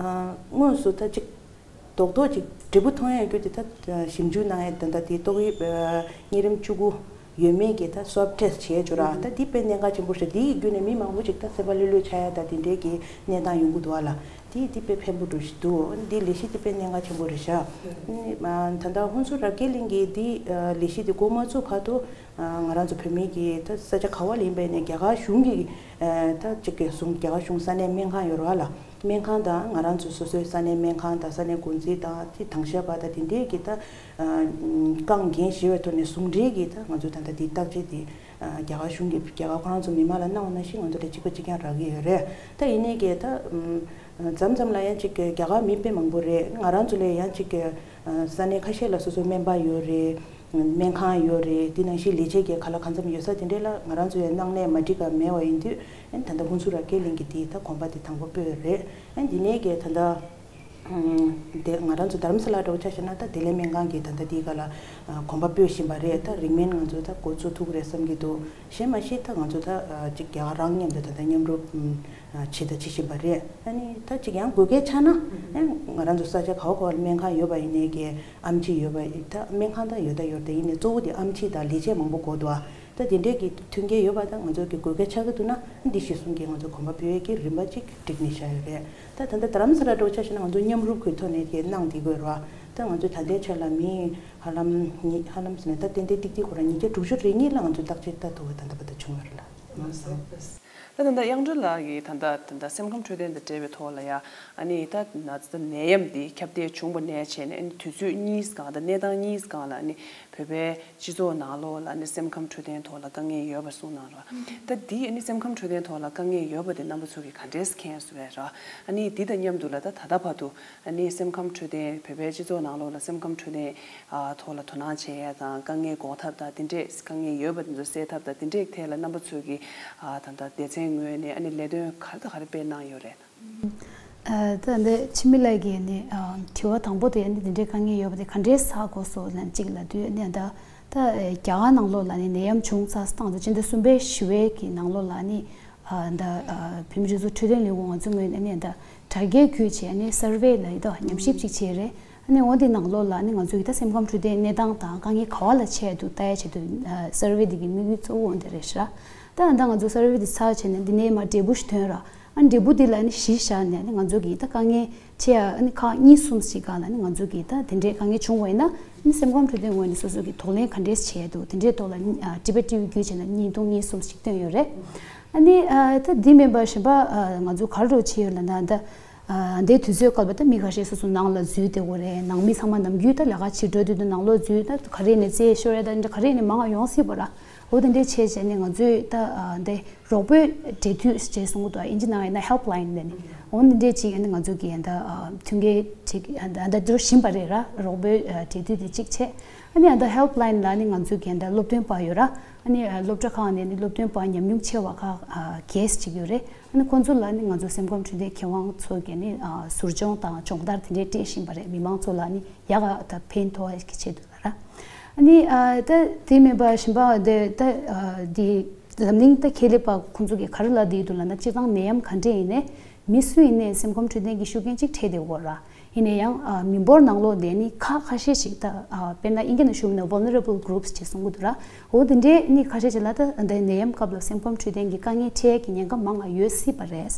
དངོས་སུ་ད་ཅིག་རྡོག་རྡོག་ཅིག་འབྲས་བུ་མཐོང་ཡ་རྒྱུ་དེ་ད་ཞིབ་འཇུག་གནང་ཡ་ད་ད་དེ་ཏོག་དབྱིབས་གཉན་རིམས་བཅུ་དགུ་ཡོད་མེད་ཀྱི་ད་སུ་ཝབ་ཊེ་སི་བྱས་ཆོག་ར། ད་འདི་དཔེ་གནད་འགག་ཆེན་པོ་ཞིག་འདི་ཡི་བརྒྱུད་ནས་མི་མང་པོ་ཅིག་ད་སེམས་པ་ལྷོད་ལྷོད་ཆགས་ཡ་ད་དེ་འདྲའི་གི་གནས་སྟངས་ཡོང་གི་འདུག་ཨ་ལ། དེ་དེ་དཔེ་ཕན་པོ་འགྲོ་ཞིག་འདུག་འདི་ལས་གཞི་དེ་དཔེ་གནད་འགག་ཆེན་པོ་རེད་ཤག་ཨ་ནི་ད་ལྟ་ཧུན་སུར་རབ་རྒྱས་གླིང་གི་འདི་ལས་གཞི་དེ་འགོ་མ་བཙུགས་བར་དུ་ང་རང་ཚོ་བོད་མི་གི་ད་ས་ཆ་ག་བ་ལ་ཡིན་པ་ཡིན་ནའི་རྒྱ་གར་གཞུང་གི་ད་ཅིག་གི་བཟུང་རྒྱ་གར་གཞུང་ས་གནས་སྨན་ཁང་ཡོད་རེད་བ་ལ། སྨན་ཁང་དང་ང་རང་ཚོ་སོ་སོའི་ས་གནས་སྨན་ཁང་དང་ས་གནས་འགོ་འཛིན་དང་དེ་དང་ཤེས་པ་དང་དེ་འདྲའི་གི་ད་རྐང་འགན་བཞེས་པའི་ཐོག་ནས་ཟུང་འབྲེལ་གྱི་ད་ང་ཚོས་ད་ལྟ་དེ་བརྟག་དཔྱད་དེ་རྒྱ་གར་གཞུང་གིས་རྒྱ་གར་ཁོ་རང་ཚོ་མི་མང་ལ་གནང་བ་ནང་བཞིན་ང་ཚོ་ལ་གཅིག་པ་གཅིག་རྐྱང་རག་གི་ཡོད་རེད། ད་ཡིན་ནའི་གི་ད་མཚམས་མཚམས་ལ་ཡང་ཅིག་གི་རྒྱ་གར་མི་དཔེ་མང་པོ་རེད། ང་རང་ཚོ་ལ་ཡང་ཅིག་གི་ས་གནས་ཁ་ཤས་ལ་སོ་སོའི་སྨན་པ་ཡོད་རེད། སྨན་ཁང་ཡོད་རེད། དེ་ནང་བཞིན་ལས་བྱེད་ཀྱི་ཁ་ལག་གང་འཚམ་ཡོད་ས་དེ་འདྲས་ལ་ང་རང་ཚོ་ཡང་གནང་ནས་མ་འགྲིག་ག་མེད་པ་ཡིན་དུས་ཨ་ནི་ད་ལྟ་ཧུན་སུར་རབ་རྒྱས་གླིང་གི་དེ་ད་གོམ་པ་དེ་དང་པོ་སྤོས་རེད། ཨ་ནི་དེ་ནས་ཀྱི་ད་ལྟ་དེ་ང་རང་ཚོ་དྷ་རམ་ས་ལ་འདྲ་བོ་ཆ་བཞག་ན་ད་བདེ་ལེགས་སྨན་ཁང་གི་ད་ལྟ་དེའི་སྒང་ལ་གོམ་པ་སྤོས་བཞིན་པ་རེད། ད་རིང་མིན་ང་ཚོ་ད་འགོ་ཚུགས་ཐུབ་ཀྱི་རེད་བསམ་གྱི་འདུག་གཞན་མ་གཞི་ད་ང་ཚོ་ད་ཅིག་རྒྱ་གར་རང་མཉམ་དུ་ད་ལྟ་མཉམ་རུབ་བྱེད་ད་བྱེད་བཞིན་པ་རེད། ཨ་ནི་ད་ཅིག་ཡང་དགོས་གལ་ཆགས་ན་ཨ་ང་རང་ཚོ་ས་ཆ་ག་བ་ག་བ་ལ་སྨན་ཁང་ཡོད་པ་ཡིན་ནའི་ཀྱི་ཨེམ་ཆི་ཡོད་པ་ད་སྨན་ཁང་ད་ཡོད་ད་ཡོད་ད་ཡིན་ནའི་གཙོ་བོ་དེ་ཨེམ་ཆི་དང་ལས་བྱེད་མང་པོ་དགོས་འདུག་ཨ་ད་དེ་འདྲས་ཀྱི་མཐུན་རྐྱེན་ཡོད་པ་ད་ང་ཚོ་གི་དགོས་གལ་ཆགས་ཀྱི་འདུག་ན་འདི་གཞི་བཟུང་གི་ང་ཚོ་གོམ་པ་སྤོས་ཡས་ཀྱི་རིམ་པ་ཅིག་བསྒྲིགས་ནས་བཞག་ཡོད་རེད། ད་ད་ལྟ་དྷ་རམ་ས་ལ་འདྲ་བོ་ཆ་བཞག་ན་ང་ཚོ་མཉམ་རུབ་ཀྱི་ཐོག་ནས་ཀྱི་གནང་བསྡད་དགོས་རེད་བ། ད་ང་ཚོ་ད་ལྟའི་ཆ་ལ་མི་ཧ་ལམ་ཉི་ཧ་ལམ་ཟེར་ན་ད་ཏན་ཏན་ཏིག་ཏིག་ཁོ་རང་ཉིས་བརྒྱ་དྲུག་ཅུ་རེ་གཉིས་ལ་ང་ཚོ་བརྟག་དཔྱད་ལྟ་ཐུབ་པ་ད་ལྟ་བར་དུ་བྱུང་ཡོད་རེད་ལ། ད་ད་ལྟ་དབྱངས་སྒྲོན་ལགས་ཀྱིས་ད་ལྟ་ད་ལྟ་སེམས་ཁམས་འཕྲོད་བསྟེན་དང་འབྲེལ་བའི་ཐོག་ལ་ཡ་ཨ་ནི་ད་ན་ཚ་ནད་ཡམས་འདི་ཁྱབ་གདལ་བྱུང་བ་ནས་བྱས་ནས་ཨ་ནི་དུས་ཚོད་གཉིས་སྒང་དང་གནས་སྟངས་གཉིས་སྒང་ལ་ཨ་ནི་བོད་པའི་སྤྱི་ཚོགས་ནང་ལོགས་ལ་ཨ་ནི་སེམས་ཁམས་འཕྲོད་བསྟེན་ཐོག་ལ་དཀའ་ངལ་ཡོད་པ་གསུངས་གནང་རོགས། ད་འདི་ཨ་ནི་སེམས་ཁམས་འཕྲོད་བསྟེན་ཐོག་ལ་དཀའ་ངལ་ཡོད་པ་དེ་རྣམ་པ་ཚོ་གིས་ག་འདྲས་མཁྱེན་སོང་བས་ར། ཨ་ནི་འདི་དང་མཉམ་དུ་ལ་ད་ད་ལྟ་བར་དུ་ཨ་ནི་སེམས་ཁམས་འཕྲོད་བསྟེན་བོད་པའི་སྤྱི་ཚོགས་ནང་ལོགས་ལ་སེམས་ཁམས་འཕྲོད་བསྟེན་ཨ་ཐོག་ལ་དོ་སྣང་བྱེད་ཡས་དང་དཀའ་ངལ་འགོག་ཐབས་དང་དེ་འདྲས་དཀའ་ངལ་ཡོད་པ་དེ་ཚོ་སེལ་ཐབས་དང་དེ་འདྲས་ཐད་ལ་རྣམ་པ་ཚོ་གིས་ཨ་ད་ལྟ་སྡེ་ཚན་ངོས་ནས་ཨ་ནི་ལས་དོན་ག་རེ་དང་ག་རེ་སྤེལ་གནང་ཡོད་རེད། ཨ་ད་འདི་འཆི་མེད་ལགས་ཀྱིས་ནི་ཨ་དྲི་བ་དང་པོ་དེ་ནི་འདི་འདྲའི་དཀའ་ངལ་ཡོད་པ་དེ་ག་འདྲའི་ཧ་གོ་སོང་ལབ་ཅིག་ལབ་དུས་ནི་ད་ད་རྒྱ་གར་ནང་ལོགས་ལ་ནི་ནད་ཡམས་བྱུང་ཚར་སྟངས་དང་སྤྱི་ཟླ་གསུམ་པའི་བཞི་པའི་གི་ནང་ལོགས་ལ་ནི་ཨ་ད་ཨ་བོད་མི་སྤྱི་ཚོགས་འཕྲོད་བསྟེན་ལས་ཁུངས་ང་ཚོའི་ངོས་ནས་ནི་ད་དྲ་རྒྱའི་བརྒྱུད་བྱས་ནི་སར་ཝེ་ལབ་ཡོད་དོ། ཉམས་ཞིབ་ཅིག་བྱས་རེད། ཨ་ནི་འོ་འདི་ནང་ལོགས་ལ་ནི་ང་ཚོ་གི་ད་སེམས་ཁམས་འཕྲོད་བསྟེན་གནས་སྟངས་དང་དཀའ་ངལ་ག་བ་ལ་ཆེ་འདུག་ལྟ་ཡ་ཆེད་དུ་ཨ་སར་ཝེ་འདི་གི་དམིགས་ཡུལ་གཙོ་བོ་འོ་འདི་རེད་ཤག་ད་ད་ང་ཚོ་སར་ཝེ་འདི་ཚར་བྱས་ནས་འདི་ནས་མར་འབྲས་བུ་ཞིག་ཐོན་ར། ཨ་ནི་འབྲས་བུ་འདི་ལ་ནི་གཞི་བཞག་ནས་ནི་ང་ཚོ་གི་ད་དཀའ་ངལ་ཆེ་ཡ་ཨ་ནི་ཁག་གཉིས་གསུམ་ཞིག་སྒང་ལ་ནི་ང་ཚོ་གི་ད་དེ་འདྲའི་དཀའ་ངལ་བྱུང་བ་ཡིན་ན་ནི་སེམས་ཁམས་འཕྲོད་བསྟེན་ངོས་ནས་སོ་སོ་གི་གདོང་ལེན་ག་འདྲས་བྱས་འདུག་དེ་འདྲའི་ཐོག་ལ་ནི་ཨ་དྲི་བ་དྲི་བའི་བརྒྱུད་བྱས་ན་བརྙན་ཐུང་གཉིས་གསུམ་ཞིག་བཏོན་ཡོད་རེད། ཨ་ནི་ཨ་ད་འདི་མིན་པ་གཞན་པ་ཨ་ང་ཚོ་ག་རེ་བྱས་ཡོད་ལབ་ན་ད། ཨ་འདིའི་དུས་ཚོད་སྐབས་ལ་ད་མི་ཁ་ཤས་སོ་སོ་ནང་ལ་འཛུལ་བསྡད་ཡོད་རེད། ནང་མི་ཚང་མ་ནམ་རྒྱུན་ད་ལས་ཀ་བྱེད་འགྲོ་དུས་ད་ནང་ལོགས་འཛུལ་ད་ག་རེ་ནས་རྩིས་ཤོར་ཡ་ད་འདྲ་ག་རེ་ནས་མང་བ་ཡོང་སྲིད་པ་ར། འོ་དེ་འདྲའི་བྱས་བྱས་ནས་ང་ཚོས་ད་ཨ་འདི་རོགས་པའི་འབྲེལ་མཐུད་ཅེས་གསུང་གི་འདུག་ཨིན་ཇི་ནང་ཡིན་ན་ཧེལ་པ་ལ་ཡིན་ནས་འོ་འདི་འདྲའི་ཅིག་ཨ་ནི་ང་ཚོ་གི་ད་ཨ་མཐུན་རྐྱེན་ཅིག་ཨ་ད་འགྲོ་བཞིན་པ་རེད་ར། རོགས་པའི་ཨ་འབྲེལ་མཐུད་དེ་གཅིག་བྱས། ཨ་ནི་ཨ་ད་ཧེལ་པ་ལ་ཡིན་ལ་ནི་ང་ཚོ་གི་ད་སློབ་སྟོན་པ་ཡོད་ར། ཨ་ནི་ཨ་སློབ་གྲྭ་ཁག་ནས་ནི་སློབ་སྟོན་པ་ཉམས་མྱོང་ཆེ་བ་ཁག་ཨ་གྱེས་ཅིག་ཡོད་རེད། ཨ་ནི་ཁོང་ཚོ་ལ་ནི་ང་ཚོ་སེམས་ཁམས་འཕྲོད་བསྟེན་མཁས་དབང་ཚོ་གིས་ནི་ཨ་ཟུར་སྦྱོང་དང་སྦྱོང་བརྡར་དེ་འདྲའི་སྤྲད་བཞིན་པ་རེད། མི་མང་ཚོ་ལ་ནི་ཡག་ག་ད་ཕན་ཐོགས་ཀྱི་ཆེད་དུ་ལ་ར། ཨ་ནི་ཨ་ད་དེ་མིན་པ་གཞན་པ་དེ་ད་ཨ་དེ་འཛམ་གླིང་ད་ཁེ་ལས་པ་ཁོང་ཚོ་གིས་ག་རེ་ལབ་བསྡད་འདུག་ལབ་ན་སྤྱིར་བཏང་ནད་ཡམས་ག་འདྲས་ཡིན་ནའི་ མི་སུ་ཡིན་ནའི་སེམས་ཁམས་འཕྲོད་བསྟེན་གྱི་ཤུགས་རྐྱེན་གཅིག་འཕྲད་བསྡད་ཡོད་ར། ཡིན་ན་ཡང་ཨ་མི་འབོར་ནང་ལོགས་དེ་ནི་ཁག་ཁ་ཤས་ཤིག་ད་ཨ་དཔེར་ན་ཨིན་སྐད་ནང་ཞུ་བ་ཡིན་ན་vulnerable groups ཅེས་གསུང་གི་འདུག་ར། འོ་དེ་འདྲའི་ནི་ཁ་ཤས་ཅིག་ལ་ད་ད་ནད་ཡམས་སྐབས་ལ་སེམས་ཁམས་འཕྲོད་བསྟེན་གྱི་དཀའ་ངལ་འཕྲད་ཀྱི་ཉེན་ཁ་མང་ང་ཡོད་སྲིད་པ་རེད།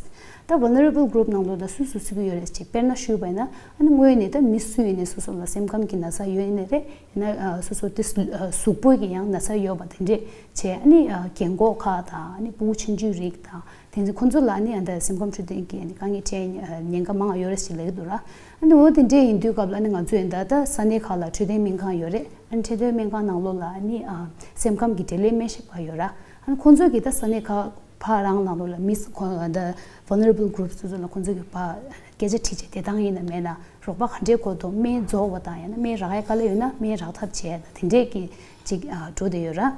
ད་vulnerable group ནང་ལོགས་ལ་སུ་སུ་ཚུད་ཀྱི་ཡོད་རེད་ཅེས་དཔེར་ན་ཞུས་པ་ཡིན་ན་ཨ་ནི་དངོས་ནས་ད་མི་སུ་ཡིན་ནའི་སོ་སོ་ལ་སེམས་ཁམས་ཀྱི་ན་ཚ་ཡོད་ནི་རེད། ཡིན་ན་ཨ་སོ་སོ་དེ་གཟུགས་པོ་གི་ཡང་ན་ཚ་ཡོད་པ་དེ་འདྲས་བྱས། ཨ་ནི་ཨ་རྒན་གོག་ཁག་དང་ཨ་ནི་ཕྲུ་གུ་ཆུང་ཆུང་རིགས་དང་། དེ་ཚོ་ཁོང་ཚོ་ལ་ནི་ཨ་ད་སེམས་ཁམས་འཕྲོད་བསྟེན་གྱི་ཨ་ནི་དཀའ་ངལ་འཕྲད་ཉེན་ཁ་མང་ང་ཡོད་རེད་ཞེས་ལབ་ཀྱི་འདུག་ར། ཨ་ནི་འོ་དེ་འདྲས་ཡིན་དུས་སྐབས་ལ་ཨ་ནི་ང་ཚོས་ད་ལྟ་ས་གནས་ཁག་ལ་འཕྲོད་བསྟེན་སྨན་ཁང་ཡོད་རེད། ཨ་ནི་འཕྲོད་བསྟེན་སྨན་ཁང་ནང་ལོགས་ལ་ཨ་ནི་ཨ་སེམས་ཁམས་ཀྱི་འབྲེལ་ཡོད་སྨན་ཞིབ་པ་ཡོད་ར། ཨ་ནི་ཁོང་ཚོ་གིས་ད་ས་གནས་ཁག་ཕར་རང་ནང་ལོགས་ལ་མི་ཁོ་ད་vulnerable groups དེ་ཚོ་ལ་ཁོང་ཚོ་གིས་ཕར་སྐད་ཆ་དྲིས་བྱས་བདེ་ཐང་ཡིན་ན་མེད་ན་རོགས་པ་ག་འདྲས་དགོས་འདུག་སྨན་རྫོགས་པ་དང་ཡང་ན་སྨན་རག་ཡ་དཀའ་ལས་ཡོད་ན་སྨན་རག་ཐབས་བྱས་དང་དེ་འདྲས་ཀྱི་ཅིག་ཨ་འགྲོ་བསྡད་ཡོད་ར།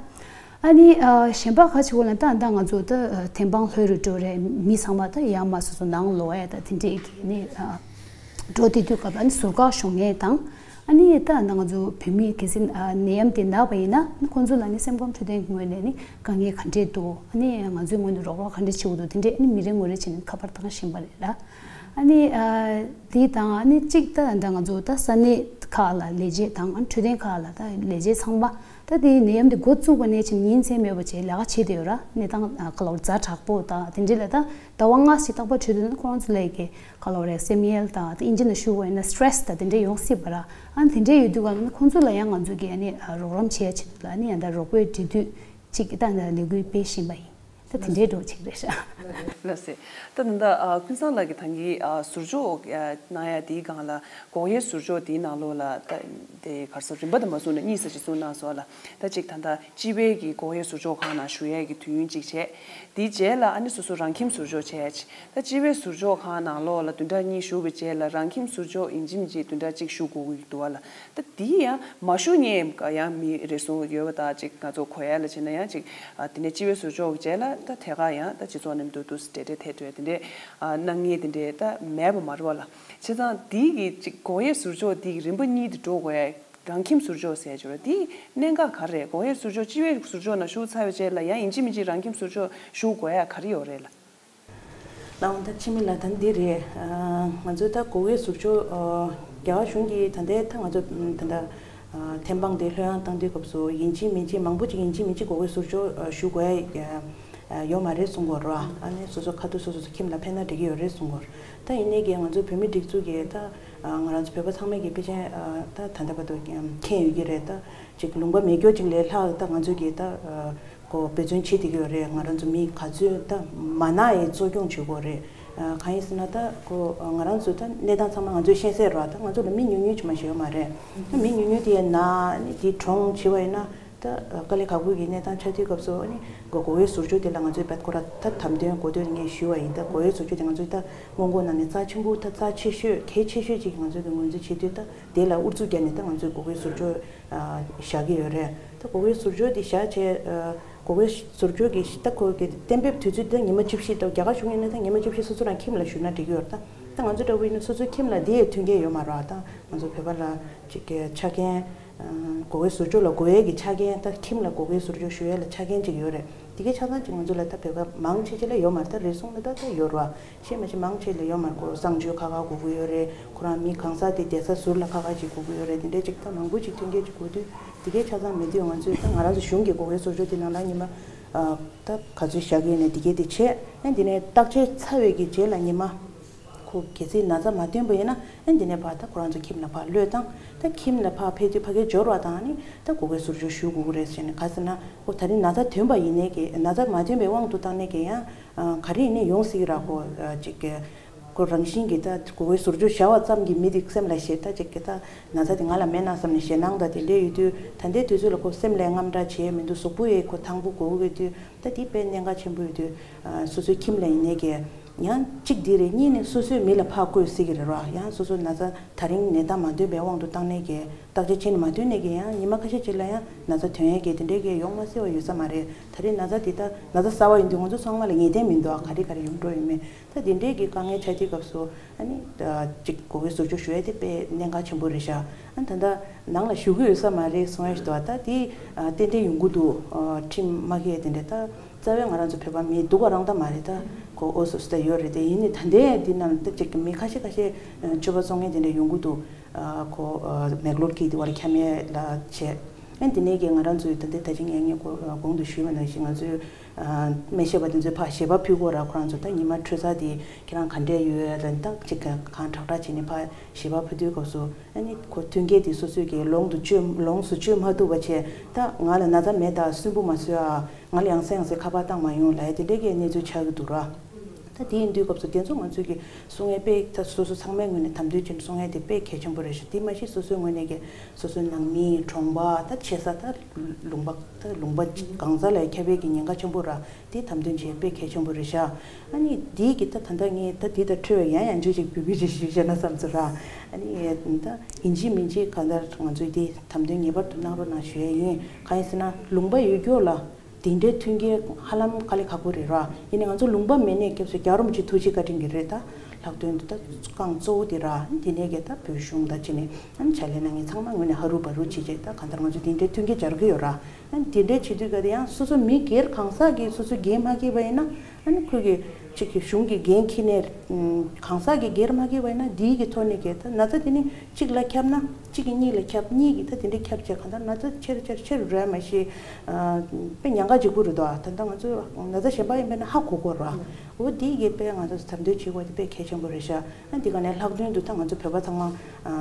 ཨ་ནི་ཨ་གཞན་པ་ག་ཅིག་འོ་ལ་ད་ད་ང་ཚོ་ད་ཨ་ཐེམ་སྤང་ལྷོ་རུ་འགྲོ་རེད། མི་ཚང་མ་ད་ཡར་མར་སོ་སོ་ནང་ལོགས་ཡ་ད་དེ་འདྲས་ཀྱི་ནི་ཨ་འགྲོ་བསྡད་དུས་སྐབས་ཨ་ནི་ཟུར་བཀག་ཞུ་མཁན་དང་། ཨ་ནི་ད་ད་ང་ཚོ་བོད་མི་གལ་སྲིད་ཨ་ནད་ཡམས་དེ་ན་བ་ཡིན་ན་ཨ་ནི་ཁོང་ཚོ་ལ་ནི་སེམས་ཁམས་འཕྲོད་བསྟེན་གྱི་ངོས་ནས་ནི་དཀའ་ངལ་ག་འདྲས་འདུག་ཨ་ནི་ང་ཚོའི་ངོས་ནས་རོགས་རོགས་ག་འདྲས་བྱེད་དགོས་འདུག་དེ་འདྲས་ཨ་ནི་མི་རེ་ངོ་རེ་བྱས་ནས་ཁ་པར་བཏང་བཞིན་པ་རེད་ལ། ཨ་ནི་ཨ་དེ་དང་ཨ་ནི་གཅིག་ད་ད་ང་ཚོ་ད་ས་གནས་ཁག་ལ་ལས་བྱེད་དང་ཨ་ནི་འཕྲོད་བསྟེན་ཁག་ལ་ད་ལས་བྱེད་ཚང་མ་ད་དེ་ནད་ཡམས་དེ་འགོ་བཙུགས་པ་ནས་ཕྱིན་ཉིན་མཚན་མེད་པ་བྱས་ལས་ཀ་བྱེད་བསྡད་ཡོད་ར། གནས་སྟངས་ཨ་ག་ལ་བར་ཛ་དྲག་པོ་དང་དེ་འདྲས་ལ་ད་ཟླ་བ་ལྔ་ཞིག་རྟག་པར་འཕྲོད་དུས་ན་ཁོ་རང་ཚོ་ལ་ཡི་གེ་ག་ལ་བར་སེམས་ཡེལ་དང་ད་ཨིན་ཇི་ནང་ཞུ་བ་ཡིན་ན་stress དང་དེ་འདྲས་ཡོང་སྲིད་པ་ར། ཨ་ནི་དེ་འདྲས་ཡོད་དུས་ག་ལ་ནི་ཁོང་ཚོ་ལ་ཡང་ང་ཚོ་གིས་ཨ་ནི་ཨ་རོགས་རམ་བྱེད་ཡ་ཆེད་དུ་ལ་ཨ་ནི་ཡང་ད་རོགས་པའི་འབྲེལ་མཐུད་ཅིག་ད་ལས་འགུལ་སྤེལ་བཞིན་པ་ཡིན། ད་དེ་འདྲའི་འགྲོ་ཆེག་རེད་ཤག་ལགས་སེ། ད་ད་ལྟ་ཨ་ཀུན་བཟང་ལགས་ཀྱིས་ད་གིན་ཨ་ཟུར་འཇོག་ཨ་གནང་ཡ་དེའི་སྒང་ལ་འགོག་དབྱེ་ཟུར་འཇོག་དེའི་ནང་ལོགས་ལ་ད་དེ་ག་རེ་ཟེར་རིམ་པ་དང་མ་བཟུང་ནས་གཉིས་ཙམ་ཅིག་གསུངས་གནང་སོང་ལ། ད་ཅིག་ད་ལྟ་སྤྱི་པའི་གི་འགོག་དབྱེ་ཟུར་འཇོག་ཁང་ནང་བཞུགས་ཡས་ཀྱི་དུས་ཡུན་གཅིག་བྱས། དེའི་རྗེས་ལ་ཨ་ནི་སོ་སོ་རང་ཁྱིམ་ཟུར་འཇོག་བྱས་ཡ་ཅིག་ད་སྤྱི་པའི་ཟུར་འཇོག་ཁང་ནང་ལོགས་ལ་བདུན་ཕྲག་གཉིས་བཞུགས་པའི་རྗེས་ལ་རང་ཁྱིམ་ཟུར་འཇོག་ཡིན་གཅིག་མིན་གཅིག་བདུན་ཕྲག་གཅིག་བཞུགས་དགོས་ཀྱི་འདུག་བ་ལ། ད་དེ་ཡང་མ་ཞུ་མཁན་ཡང་མི་རེ་ཟུང་ཡོད་པ་དང་ཅིག་ང་ཚོ་གོ་ཡ་ལ་བྱས་ན་ཡང་ཅིག་ཨ་དེ་ནས་སྤྱི་པའི་ཟུར་འཇོག་གི་རྗེས་ལ་ད་ཐད་ཀར་ཡང་ད་སྤྱི་ཚོགས་ནང་དུ་འདུག་སེ་འབྲེལ་འདྲིས་ཐད་ཐོས་དེ་འདྲས་ཨ་གནང་མཁན་དེ་འདྲས་ད་མེད་པ་མ་རེད་བ་ལ། བྱས་ཙང་དེ་གི་ཅིག་འགོག་དབྱེ་ཟུར་འཇོག་དེ་གི་རིམ་པ་གཉིས་དེ་འགྲོ་དགོས་ཡ་རང་ཁྱིམ་ཟུར་འཇོག་ཟེར་ཡ་ཅིག་ཡོད་རེད། དེ་གནད་འགག་ག་རེ་རེད། འགོག་དབྱེ་ཟུར་འཇོག་སྤྱི་པའི་ཟུར་འཇོག་ནང་ཞུགས་ཚར་བའི་རྗེས་ལ་ཡང་ཡིན་གཅིག་མིན་གཅིག་རང་ཁྱིམ་ཟུར་འཇོག་ཞུགས་དགོས་ཡ་ག་རེ་ཡོད་རེད་ལ། ལགས་འོང་། ད་འཆི་མེད་ལགས་ད་འདི་རེད། ཨ་ང་ཚོས་ད་འགོག་དབྱེ་ཟུར་འཇོག་ཨ་རྒྱ་གར་གཞུང་གིས་ད་ལྟའི་ད་ང་ཚོ་ད་ལྟ་ཨ་ཐེམ་སྤང་དེ་ལྷོད་ཡངས་བཏང་དུས་སྐབས་སུ་ཡིན་གཅིག་མིན་གཅིག་མང་པོ་ཅིག་ཡིན་གཅིག་མིན་གཅིག་འགོག་དབྱེ་ཟུར་འཇོག་ཨ་ཞུ་དགོས་ཡ་ཨ་ཡོད་མ་རེད་གསུང་གི་ཡོད་རེད་བ། ཨ་ནི་སོ་སོ་ཁ་ཐུག་སོ་སོ་སོ་ཁྱིམ་ལ་ཕེབས་ན་འགྲིག་གི་ཡོད་རེད་གསུང་གི་ཡོད་རེད། ད་ཡིན་ནའི་གི་ང་ཚོ་བོད་མི་སྒྲིག་འཛུགས་ཀྱི་ད་ཨ་ང་རང་ཚོ་བོད་པ་ཚང་མས་གི་ཕལ་ཆེར་ཨ་ད་ད་ལྟ་བར་དུ་མཁྱེན་ཡོད་ཀྱི་རེད། ད་ཅིག་ལུང་པ་མེད་རྒྱུ་ཅིག་ལས་ལྷག་ད་ང་ཚོས་གི་ད་ཨ་ཁོ་འབད་བརྩོན་བྱེད་བསྡད་ཀྱི་ཡོད་རེད། ང་རང་ཚོ་མི་ག་ཚོད་ད་མ་ན་ཡི་གཙོ་སྐྱོང་བྱེད་དགོས་རེད། ཨ་གང་ཡིན་ཟེར་ན་ད་ཁོ་ང་རང་ཚོ་ད་གནས་སྟངས་ཚང་མ་ང་ཚོས་ཤེས་གསལ་རེད། ད་ང་ཚོ་ལ་མི་ཉུང་ཉུང་ཅིག་མ་ཞིག་ཡོད་མ་རེད། ད་མི་ཉུང་ཉུང་དེ་ན་ནི་དེ་གྲོངས་བྱེད་པ་ཡིན་ན་ད་དཀའ་ལས་ཁག་པོ་གི་གནས་སྟངས་ཆགས་དུས་སྐབས་སུ་ཨ་ནི་འགོག་དབྱེ་ཟུར་འཇོག་དེ་ལ་ང་ཚོས་བད་ཁོ་ར་ད་དམ་དོན་གོ་དོན་ངས་ཞུ་བ་ཡིན། ད་འགོག་དབྱེ་ཟུར་འཇོག་དེ་ང་ཚོས་ད་སྔོན་འགོག་ནང་ནས་རྩ་ཆེན་པོ་ད་རྩ་ཆེ་ཤོས་གལ་ཆེ་ཤོས་ཅིག་ང་ཚོས་ཀྱི་ངོས་འཛིན་བྱེད་དུས་ད་དེ་ལ་ཨུ་ཚུགས་བརྒྱབ་ནས་ད་ང་ཚོས་འགོག་དབྱེ་ཟུར་འཇོག་བཞག་གི་ཡོད་རེད། ད་འགོག་དབྱེ་ཟུར་འཇོག་འདི་བཞག་བྱས། འགོག་དབྱེ་ཟུར་འཇོག་གི་ད་ཁོ་གི་གཏན་འབེབས་དུས་ཚོད་ད་ཉི་མ་བཅུ་བཞི། ད་རྒྱ་གར་གཞུང་ཡིན་ན་ད་ཉི་མ་བཅུ་བཞི་སོ་སོ་རང་ཁྱིམ་ལ་བཞུགས་ན་འགྲིག་གི་ཡོད་རེད། ད་ད་ང་ཚོ་འདྲ་བོ་ཡིན་ན་སོ་སོའི་ཁྱིམ་ལ་འདི་ཡི་མཐུན་རྐྱེན་ཡོད་མ་རེད། ད་ང་ཚོ་བོད་པ་ལ་ཅིག་གི་ཆ་རྐྱེན་འགོག་དབྱེ་ཟུར་འཇོག་ལ་དགོས་ཡས་ཀྱི་ཆ་རྐྱེན། ད་ཁྱིམ་ལ་འགོག་དབྱེ་ཟུར་འཇོག་ཞུ་ཡས་ལ་ཆ་རྐྱེན་ཅིག་ཡོད་རེད། དེ་གའི་ཆ་ཚང་ཅིག་ང་ཚོ་ལ་ད་བོད་པ་མང་ཆེ་ཆེ་ལ་ཡོད་མ་རེད། ད་རེ་ཟུང་ལ་ད་ད་ཡོད་རེད་བ། ཤེས་མ་ཤེས་མང་ཆེ་ལ་ཡོད་མ་རེད། ཁོ་གསང་སྤྱོད་ཁག་ཁག་དགོས་ཀྱི་ཡོད་རེད། ཁོ་རང་མི་གང་ཟག་དེ་བསྡད་ས་ཟུར་ལ་ཁག་ཁག་ཅིག་དགོས་ཀྱི་ཡོད་རེད། དེ་འདྲས་ཅིག་ད་མང་པོ་ཅིག་མཐུན་རྐྱེན་ཅིག་དགོས་དུས་དེ་གའི་ཆ་ཚང་མེད་དུས་ང་ཚོས་ད་ང་རང་ཚོ་གཞུང་གི་འགོག་དབྱེ་ཟུར་འཇོག་དེ་ནང་ལ་ཉི་མ་ཨ་ད་ག་ཚོད་བཞག་གི་ཡིན་ནའི་དེ་གའི་དེ་བྱས། ཨ་འདི་ནས་བརྟག་དཔྱད་ཚར་བའི་གི་རྗེས་ལ་ཉི་མ་ཁོ་གལ་སྲིད་ན་ཚ་མ་ཐོན་པ་ཡིན་ན་ཨ་འདི་ནས་ཕར་ད་ཁོ་རང་ཚོ་ཁྱིམ་ལ་ཕར་གློད་བཏང་། ད་ཁྱིམ་ལ་ཕར་ཕེབས་དུས་ཕ་གིར་འབྱོར་བ་དང་ནི་ད་འགོག་དབྱེ་ཟུར་འཇོག་ཞུ་དགོས་ཀྱི་རེད་ཟེར་ནས། ག་ཟེར་ན་ཁོ་ད་རིང་ན་ཚ་ཐོན་པ་ཡིན་ནའི་གི་ན་ཚ་མ་ཐོན་པའི་དབང་དུ་བཏང་ནའི་གི་ཡང་ག་རེ་ཡིན་ནའི་ཡོང་སྲིད་ཀྱི་ར། ཁོ་ཅིག་གི་ཁོ་རང་བཞིན་གྱིས་ད་འགོག་དབྱེ་ཟུར་འཇོག་བྱ་བ་ཙམ་གྱིས་མི་དེ་སེམས་ལ་ཞེད། ད་ཅིག་གི་ད་ན་ཚ་དེ་ང་ལ་མེད་ན་བསམ་ནས་ཞེད་སྣང་དང་དེ་འདྲས་ཡོད་དུས། ད་ལྟའི་དུས་ཚོད་ལ་ཁོ་སེམས་ལ་དངངས་སྐྲག་བྱེད་ཡས་མི་འདུག་གཟུགས་པོ་ཡས་ཁོ་ཐང་པོ་དགོས་ཀྱི་ཡོད་དུས། ད་དེ་དཔེ་གནད་འགག་ཆེན་པོ་ཡོད་དུས། སོ་སོའི་ཁྱིམ་ལ་ཡིན་ནའི་གི་ཡང་གཅིག་འདི་རེད། གཉིས་ནས་སོ་སོའི་མི་ལ་ཕར་བསྐུར་སྲིད་ཀྱི་རེད་ར། ཡང་སོ་སོ་ན་ཚ་ད་རིང་ནད་རྟགས་མ་ཐོན་པའི་དབང་དུ་བཏང་ནའི་གི་བརྟག་དཔྱད་བྱས་ནས་མ་ཐོན་ནའི་གི་ཡང་ཉི་མ་ཁ་ཤས་ཅིག་ལ་ཡང་ན་ཚ་ཐོན་ཡས་གི་དེ་འདྲའི་གི་ཡོང་མ་སྲིད་པ་ཡོད་ས་མ་རེད། ད་རིང་ན་ཚ་དེ་ད་ན་ཚ་གསར་པ་ཡིན་དུས་ང་ཚོ་ཚང་མ་ལ་ངེས་གཏན་མི་འདུག་ག་རེ་ག་རེ་ཡོང་འགྲོ་ཡོད་མེད། ད་དེ་འདྲའི་གི་དཀའ་ངལ་ཆགས་དུས་སྐབས་སུ་ཨ་ནི་ཅིག་འགོག་དབྱེ་ཟུར་འཇོག་ཞུ་ཡས་དེ་དཔེ་གནད་འགག་ཆེན་པོ་རེད་ཤག་ཨ་ད་ད་ནང་ལ་བཞུགས་ཀྱི་ཡོད་ས་མ་རེད་གསུང་ཡས་ཞིག་འདུག་ད་དེ་ཏན་ཏན་ཡོང་གི་འདུག་ཁྲིམས་མ་འགལ་དེ་འདྲ་ད་རྩ་བའི་ང་རང་ཚོ་བོད་པ་མི་སྡུག་ག་རང་ད་མ་རེད། ད་ ཁོ་ཨོ་སོ་སོ་ད་ཡོད་རེད་དེ། ཡིན་ནའི་ད་ལྟའི་འདི་ནང་ད་ཅིག་མི་ཁ་ཤས་ཁ་ཤས་སྤྱོད་པ་བཙོང་མཁན་དེ་འདྲ་ཡོང་གི་འདུག་ཁོ་མེག་ལོར་གྱིས་དེ་བར་འཁྱམ་ཡས་ལ་བྱས། ཨ་དེ་ནས་ཀྱི་ང་རང་ཚོའི་ད་ལྟའི་ད་ཅི་ངས་ངས་གོང་དུ་ཞུས་པ་ནང་བཞིན་ང་ཚོའི་སྨན་ཞབས་པ་དེ་ཚོས་ཕར་ཞལ་པར་ཕུལ་དགོས་ར། ཁོ་རང་ཚོ་ད་ཉི་མ་འཕྲོད་ཚར་དེ་ཁྱེད་རང་ག་འདྲས་ཡོད་ལ་ད་ཅིག་གང་དྲག་དྲག་བྱས་ནས་ཕར་ཞལ་པར་ཕུལ་དུས་སྐབས་སུ། ཨ་ནི་ཁོ་མཐུན་རྐྱེན་དེ་སོ་སོས་ཀྱི་ལོངས་སུ་སྤྱོད་ལོངས་སུ་སྤྱོད་མ་ཐུབ་པ་བྱས། ད་ང་ལ་ན་ཚ་མེད་ད། སུན་པོ་མ་བཟོས་ཨ། ང་ལ་ཡང་སེ་ཡང་སེ་ཁ་པར་བཏང་མ་ཡོང་ལབ་ཡ་དེ་འདྲའི་གི་གནས་ཚུལ་ཆགས་ཀྱི་འདུག་ར། ད་དེ་ཡིན་དུས་སྐབས་སུ་དེ་ཚོ་ང་ཚོས་ཀྱི་གསུང་ཡས་དཔེ་ད་སོ་སོ་ཚང་མའི་ངོས་ནས་དམ་དོན་བྱས་ནས་གསུང་ཡས་དེ་དཔེ་གལ་ཆེན་པོ་རེད་ཤག་དེ་མ་གཞི་སོ་སོའི་ངོས་ནས་ཀྱི་སོ་སོའི་ནང་མི་གྲོང་པ་ད་ཆེ་ས་ད་ལུང་པ་ད་ལུང་པ་གང་ས་ལ་ཁྱབ་པའི་གི་ཉེན་ཁ་ཆེན་པོ་ར། དེ་དམ་དོན་བྱེད་དཔེ་གལ་ཆེན་པོ་རེད་ཤག་ཨ་ནི་དེའི་གི་ད་ད་ལྟ་ངས་ད་དེ་ད་འཕྲོས་ཡང་ཡང་བརྗོད་ཅིག་བུ་བུ་ཅིག་ཞུས་བྱས་ན་བསམ་ཚུལ་ར། ཨ་ནི་ད་ཡིན་གཅིག་མིན་གཅིག་གང་ལྟར་ང་ཚོས་དེ་དམ་དོན་ངེས་པར་དུ་གནང་རོགས་གནང་ཞུ་ཡས་ཡིན། གང་ཡིན་ཟེར་ན་ལུང་པ་ཡོད་རྒྱུ་ལ་དེ་འདྲའི་མཐུན་རྐྱེན་ཧ་ལམ་དཀའ་ལས་ཁག་པོ་རེད་ར། ཡིན་ནའི་ང་ཚོ་ལུང་པ་མེད་ནའི་སྐབས་སུ་རྒྱལ་བ་རིན་པོ་ཆེ་ཐུགས་རྗེ་བཀའ་དྲིན་གྱིས་རེད། ད་ལྷག་དོན་དུ་ད་རྐང་གཙོ་བོ་དེ་ར་དེ་ནས་ཀྱི་ད་བོད་གཞུང་ད་ཅི་ནས་ཨ་ནི་ཕྱག་ལས་གནང་མཁན་ཚང་མ་ངོས་ནས་ཧ་རུ་བ་རུ་བྱེད་བྱས་ད་གང་ལྟར་ང་ཚོ་དེ་འདྲའི་མཐུན་རྐྱེན་སྦྱར་གི་ཡོད་ར། ཨ་ནི་དེ་འདྲའི་བྱེད་དུས་ག་དེ་ཡང་སོ་སོ་མི་སྒེར་གང་ཟག་གིས་སོ་སོའི་འགན་མ་འཁྱེར་བ་ཡིན་ན། ཨ་ནི་ཁོས་གི་གཅིག་གི་གཞུང་གི་འགན་འཁྱེར་ནས་གང་ཟག་གི་སྒེར་མ་འཁྱེར་བ་ཡིན་ན་འདིའི་གི་ཐོག་ནས་གི་ད་ན་ཚ་དེ་ནི་གཅིག་ལ་ཁྱབ་ན་གཅིག་གི་གཉིས་ལ་ཁྱབ། གཉིས་ཀྱི་ད་དེ་འདྲའི་ཁྱབ་བྱས་གང་ལྟར་ན་ཚ་ཆེར་ཆེར་ཆེ་རུ་འགྲོ་ཡ་མ་ཤེས། དཔེ་ཉེན་ཁ་ལྗིད་པོ་རེད་དོ། ད་ལྟ་ང་ཚོས་ན་ཚ་གཞན་པ་ཡིན་པས་ན་ཧ་གོ་གོ་ར། འོ་དེའི་གི་དཔེ་ང་ཚོས་དམ་དོན་བྱེད་དགོས་དེ་དཔེ་གལ་ཆེན་པོ་རེད་ཤག་ཨ་འདི་ག་ནས་ལྷག་དོན་དུ་ད་ང་ཚོ་བོད་པ་ཚང་མ་